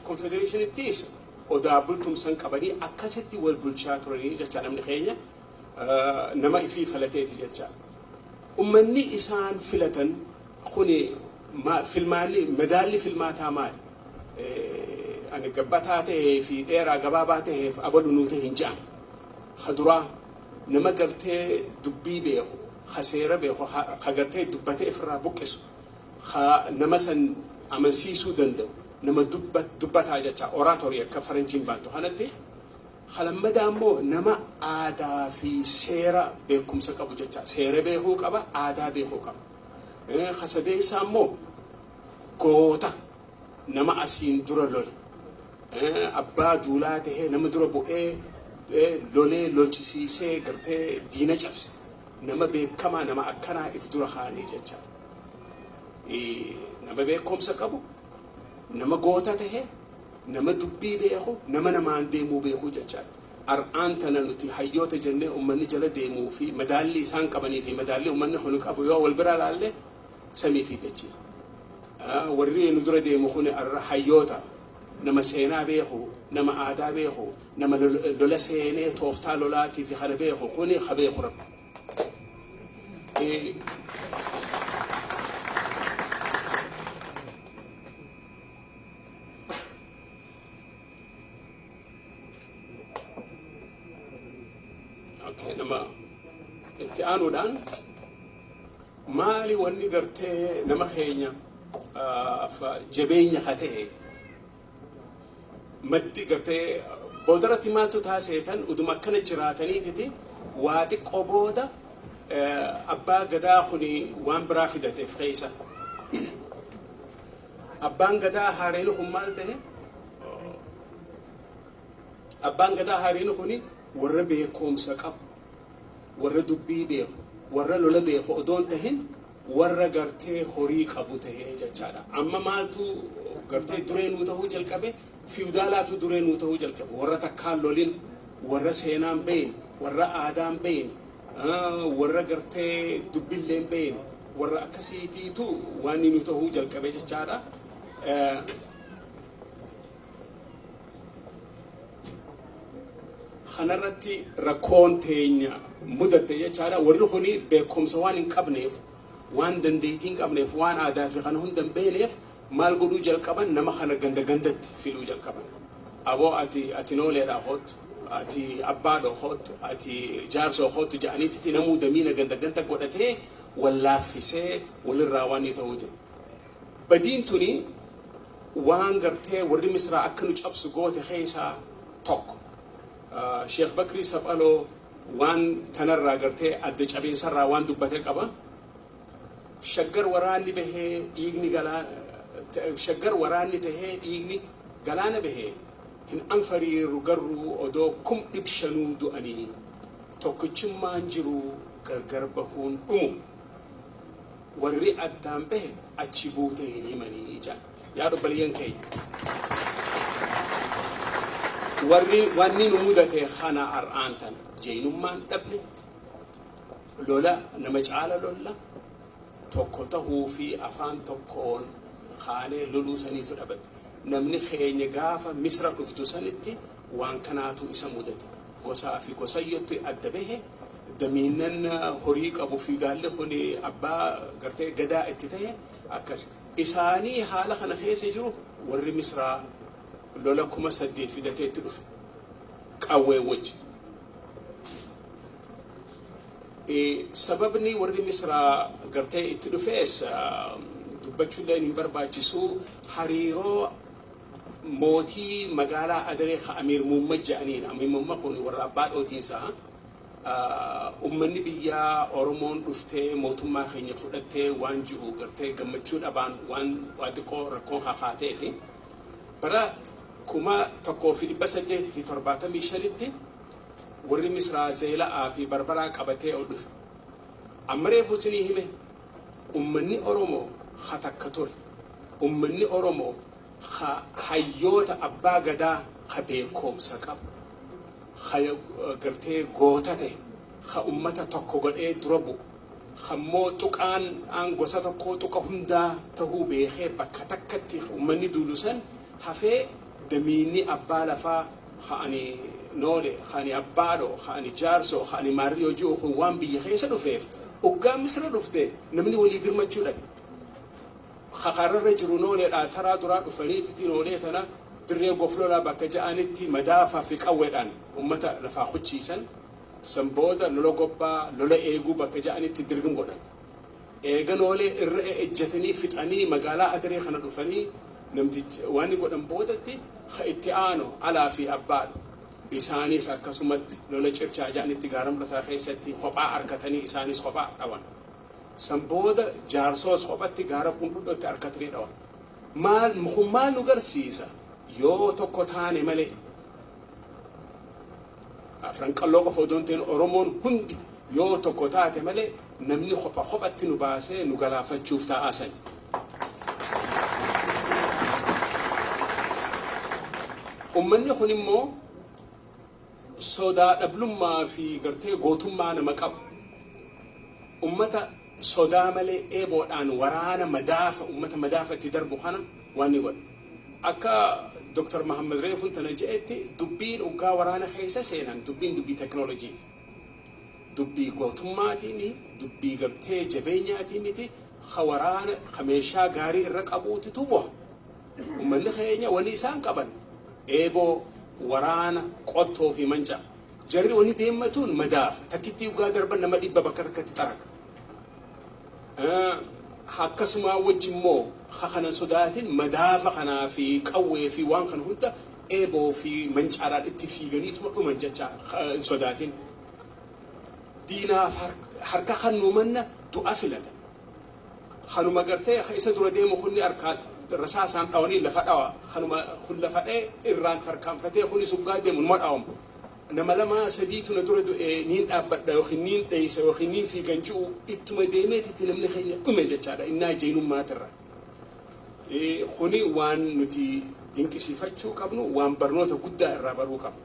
confederationittis Odaa Bultuun san qabanii akkasitti wal bulchaa turanii jecha. Namni keenya nama ifii filateeti jecha. Ummanni isaan filatan kuni filmaanni madaalli filmaataa maali? Ani gabbataa tahee fi dheeraa gabaabaa taheef abalu nuu ta'e hin je'an. Kaduraa nama gartee dubbii beeku, ka seera beeku, ka gartee dubbatee ifirraa buqqisu, ka nama san amansiisuu danda'u, nama dubbataa jecha, oratory akka faranjiin baantu kanatti. Kalammadaa immoo nama aadaa fi seera beekumsa qabu jecha, seera beekuu qaba, aadaa beekuu qaba. Kasadeessaa immoo goota, nama asiin dura lole, abbaa duulaa tahee nama dura bu'ee lolee lolchisiisee gartee diina cabse, nama beekamaa, nama akkanaa if dura kaanii jecha. Nama beekumsa qabu, nama goota tahe, nama dubbii beeku, nama namaan deemuu beeku jechaadha. Ar'aan tana nuti hayyoota jennee ummanni jala deemuu fi madaalli isaan qabanii fi madaalli ummanni kun qabu yoo wal bira laalle, samii fi dachii. Warri nu dura deemu kun hayyoota, nama seenaa beeku, nama aadaa beeku, nama lola seenee tooftaa lolaatii fi kana beeku kuni ha beeku Rabbi. Okay, nama itti aanuudhaan maali wanni gartee nama keenya jabeenya ka ta'e, maddi gartee boodarratti maaltu taaseetan uduma akkana jiraataniititi waa xiqqoo booda abbaa gadaa kuni waan biraa fidateef keessa. Abbaan gadaa haareen kun maal ta'e? Abbaan gadaa haareen kuni warra beekumsa qabu, warra dubbii beeku, warra lola beeku odoon tahin, warra gartee horii qabu tahee jechaadha. Amma maaltu gartee duree nuu tahuu jalqabe? Fiwdaalaatu duree nuu tahuu jalqabe. Warra takkaan lolin, warra seenaan beeyne, warra aadaan beeyne, warra gartee dubbilleen beeyne, warra akkasiitiitu waan nu tahuu jalqabe jechaadha. Kanarratti rakkoon teenya mudatte jechaadha. Warri kuni beekumsa waan hin qabneef, waan dandeettii hin qabneef, waan aadaa fi kana hunda hin beekneef, maal godhuu jalqaban? Nama kana ganda gandatti filuu jalqaban. Aboo, ati nooleedha kootu, ati abbaadha kootu, ati jaarsoo kootu jedhaniitti namuu damiina ganda ganda godhatee wallaaffisee walirraa waan ni ta'uu jiru. Badiin tuni waan gartee warri Misraa akka nu cabsu goote keessaa tokko. Sheekh Bakrii Saphaloo waan tanarraa gartee adda cabiinsarraa waan dubbate qaba. Shaggar waraanni bahee dhiigni galaana, Shaggar waraanni tahee dhiigni galaana bahee, hin anfariiru garuu odoo 500,000 du'anii, tokkichummaan jiru gargar bahuun dhumu, warri addaan bahe achi buutee hin himanii jedha. Yaa obboleeyyan keenya, warri wanni nu mudate kana har'aan tana jeenummaan dhabne, lola nama caala lolla, tokko tahuu fi afaan tokkoon kaanee loluu saniitu dhabame. Namni keenya gaafa Misra dhuftu sanitti waan kanaatu isa mudate. Gosaa fi gosayyotti adda bahe, damiinnan horii qabu fiidaalli kun abbaa gartee gadaa itti tahe akkas. Isaanii haala kana keessa jiru, warri Misraa lola 8,000 fidatee itti dhufe. Qawwee wajji. Sababni warri Misraa gartee itti dhufees dubbachuullee hin barbaachisu, hariiroo mootii magaalaa Adaree ka Amiir Muummad jedhaniin. Amiir Muummad kun warra abbaa dhootiinsaa. Ummanni biyyaa Oromoon dhuftee mootummaa keenya fudhattee waan jiru gartee gammachuu dhabaan waan waa xiqqoo rakkoon kakaatee fi bara 1875tti warri Misraa Zeela'aa fi Barbaraa qabatee ol dhufe. Amma reefu isinii hime, ummanni Oromoo ha takka ture. Ummanni Oromoo ha hayyoota abbaa gadaa ha beekumsa qabu. Gartee goota ta'e, ka ummata tokko godhee dura bu'u, kammoo tuqaan aan gosa tokko tuqa hundaa tahuu beekee bakka takkatti ummanni duulu san hafee, damiinni abbaa lafaa ka ani noole, ka ani abbaadho, ka ani jaarsoo, ka ani maarrii hojii kun waan biyya keessa dhufeef, oggaa Misra dhufte namni walii dirmachuu dhabe. Kakararra jiru nooleedha, taraa duraa dhufaniiti noolee tana dirree goflolaa bakka ja'anitti madaafaa fi qawweedhaan ummata lafaa kuchiisan. San booda lola gobbaa, lola eeguu bakka ja'anitti dirgim godhan. Eega noolee irra ejjetanii fixanii magaalaa Adaree kana dhufanii namtichi waan godhan boodatti itti aanu alaa fi abbaadha. Isaanis akkasumatti lola circhaa ja'anitti gaara mul'ataa keessatti kophaa harkatanii isaanis kophaa dhawan. San booda jaarsoos kophatti gaara qundhudhootti harkatanii dhawan. Maal kun maal nu garsiisa? Yoo tokko taane malee, Afran Qalloo qofa odoo hin ta'in Oromoon hundi yoo tokko taate malee, namni kopha kophatti nu baasee nu galaafachuuf taa'aa sani. Uummanni kun immoo sodaa dhablummaa fi gartee gootummaa nama qabu. Ummata sodaa malee eeboodhaan waraana madaafa, ummata madaafa itti darbu kana waan ni godha. Akka Dr. Mahammad Reefun tana je'etti, dubbiin uggaa waraana keessa seenan dubbiin dubbii teknooloojiiti. Dubbii gootummaatii, dubbii gartee jabeenyaatii miti, ka waraana ka meeshaa gaarii irra qabuutitu bu'a. Uummanni keenya wani isaan qaban eeboo, waraana, qottoo fi mancaa. Jarri wani deemmatuun madaafa. Takkitti ugaa darban nama 100 bakka takkatti xaraga. Akkasuma wajji immoo kanan sodaatin madaafa kanaa fi qawwee fi waan kana hunda eeboo fi mancaadhaan itti fiiganiituma dhuman jecha hin sodaatin. Diinaaf harka kannuu manna du'a filata. Kanuma gartee isa dura deemu kunni harkaan rasaasaan dhawanii lafa dhawa. Kanuma kun lafa dha'e irraan tarkaanfatee kunis uggaa deemu numa dhawamu. Nama lama sadiitu na dura du'e, niin dhaabbadha yookiin niin dheeysa yookiin niin fiigan ji'u, ittuma deemeetitti namni keenya dhume jechaadha innaa jeenummaatirra. Kuni waan nuti dinqisiifachuu qabnu, waan barnoota guddaa irraa baruu qabnu.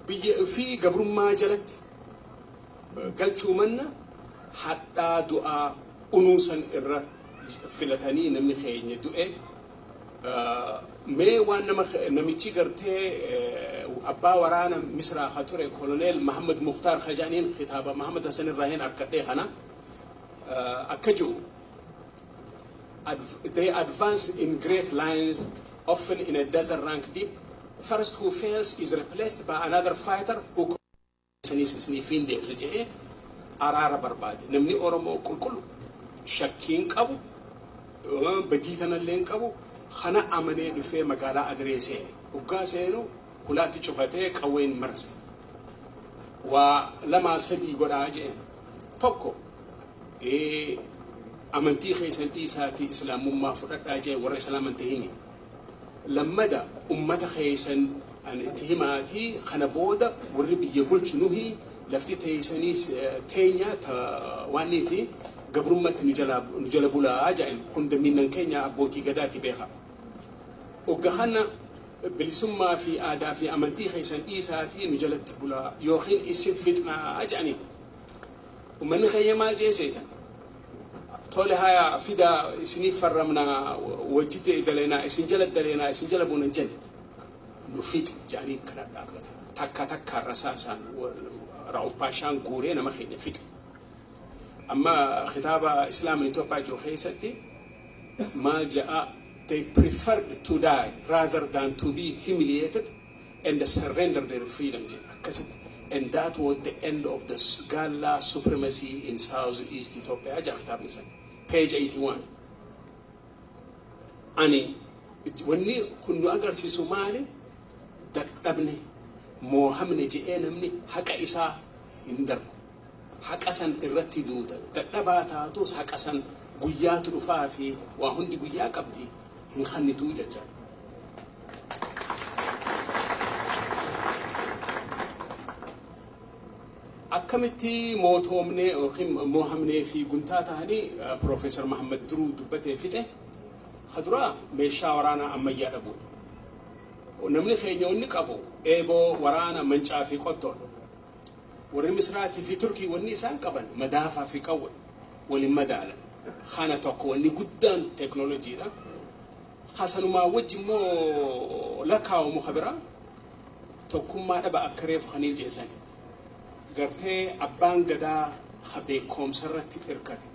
Biyya fi gabrummaa jalatti galchuu manna hadhaa du'aa unuusan irra filatanii namni keenya du'e. Mee waan nama namichi gartee abbaa waraana Misraa ka ture, Koloneel Mahammad Muktaar Kajaaniin, kitaaba Mahammad Hassan irraa hin arkadhee kana, akka jiru: "They advance in great lines, often in a dozen rank deep. First who fails is replaced by another fighter who" sanis isniifiin deebisa jedhee araara barbaade. Namni Oromoo qulqullu shakkiin qabu, badii tanallee hin qabu, kana amanee dhufee magaalaa Adiree seene. Hoggaa seenu hulaatti cufatee qawween marse. Waa lamaa sadii godhaa jeen. Tokko, amantii keessan dhiisaatii islaamummaa fudhadhaa jeen warra islaaman tahini. Lammada, ummata keessan an itti himaatii kana booda warri biyya bulchu nuhi, lafti teessanii teenya waan niiti gabrummatti nu jala bulaa jedhan. Kun dammiinnan keenya abbootii gadaati beeka. Ogga kana bilisummaa fi aadaa fi amantii keessan dhiisaatii nu jalatti bulaa yookiin isin fixnaa jedhanii. Uummanni keenya maal jee seetan? Tole, haya, fidaa, isiniif farramnaa, wajji daleenaa, isin jala daleenaa, isin jala buunan jenne. Nu fixi jedhanii kana dhaabbatan. Takka takkaan rasaasaan Raa'uf Paashaan guuree nama keenya fixe. Amma kitaaba Islaamin Itoophiyaa jiru keessatti maal ja'a? "They preferred to die rather than to be humiliated and surrender their freedom" jedha akkasitti. "And that was the end of the Galla supremacy in South East Ethiopia" jedha kitaabni san. Page 81. Ani wanni kun nu agarsiisu maali? Dadhabne, moohamne je'ee namni haqa isaa hin darbu. Haqa san irratti duuta. Dadhabaa taatus haqa san guyyaatu dhufaa fi waa hundi guyyaa qabdi, hin kannituu jecha. Akkamitti mootoomnee yookiin moohamnee fi guntaa ta'anii Piroofeesar Mahammad Duruu dubbatee fixe. Kaduraa meeshaa waraanaa ammayyaa dhabuudha. Namni keenya wanni qabu eeboo, waraana, mancaa fi qottoodha. Warri Misraatii fi Turkii wanni isaan qaban madaafaa fi qawwe, waliin madaalan. Kana tokko wanni guddaan teeknooloojiidha. Hasanumaa wajji immoo lakkaa'amu kabiraa tokkummaa dhaba akka reefu kaniil jeesan. Gartee abbaan gadaa ha beekumsa irratti hirkate,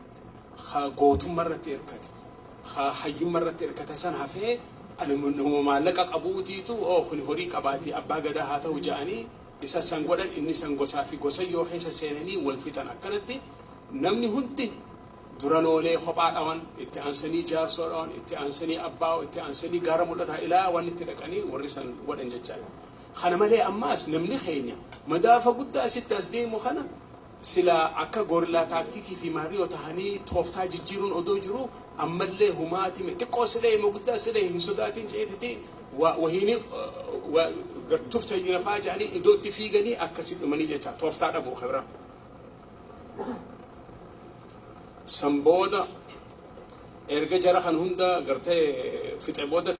ha gootummaa irratti hirkate, ha hayyummaa irratti hirkate san hafee nama maallaqa qabuutiitu oo kun horii qabaati abbaa gadaa haa ta'u ja'anii isa san godhan. Inni san gosaa fi gosayyoo keessa seenanii wal fixan. Akkanatti namni hundi duranoolee kophaa dhawan, itti aansanii jaarsoo dhawan, itti aansanii abbaa, itti aansanii gaara mul'ataa ilaa waan itti dhaqanii warri san godhan jechaadha. Kana malee ammaas namni keenya madaafa guddaa asitti as deemu kana sila akka guerrilla tactic fi maariyoo tahanii tooftaa jijjiiruun odoo jiru ammallee humaati xiqqoo silee immoo guddaa silee hin sodaatin jeetiti wahiini gartuuf nafaa jedhanii iddoo itti fiiganii akkasi dhumanii jecha tooftaa dhabuu kibra. San booda erga jara kan hunda gartee fixe booda.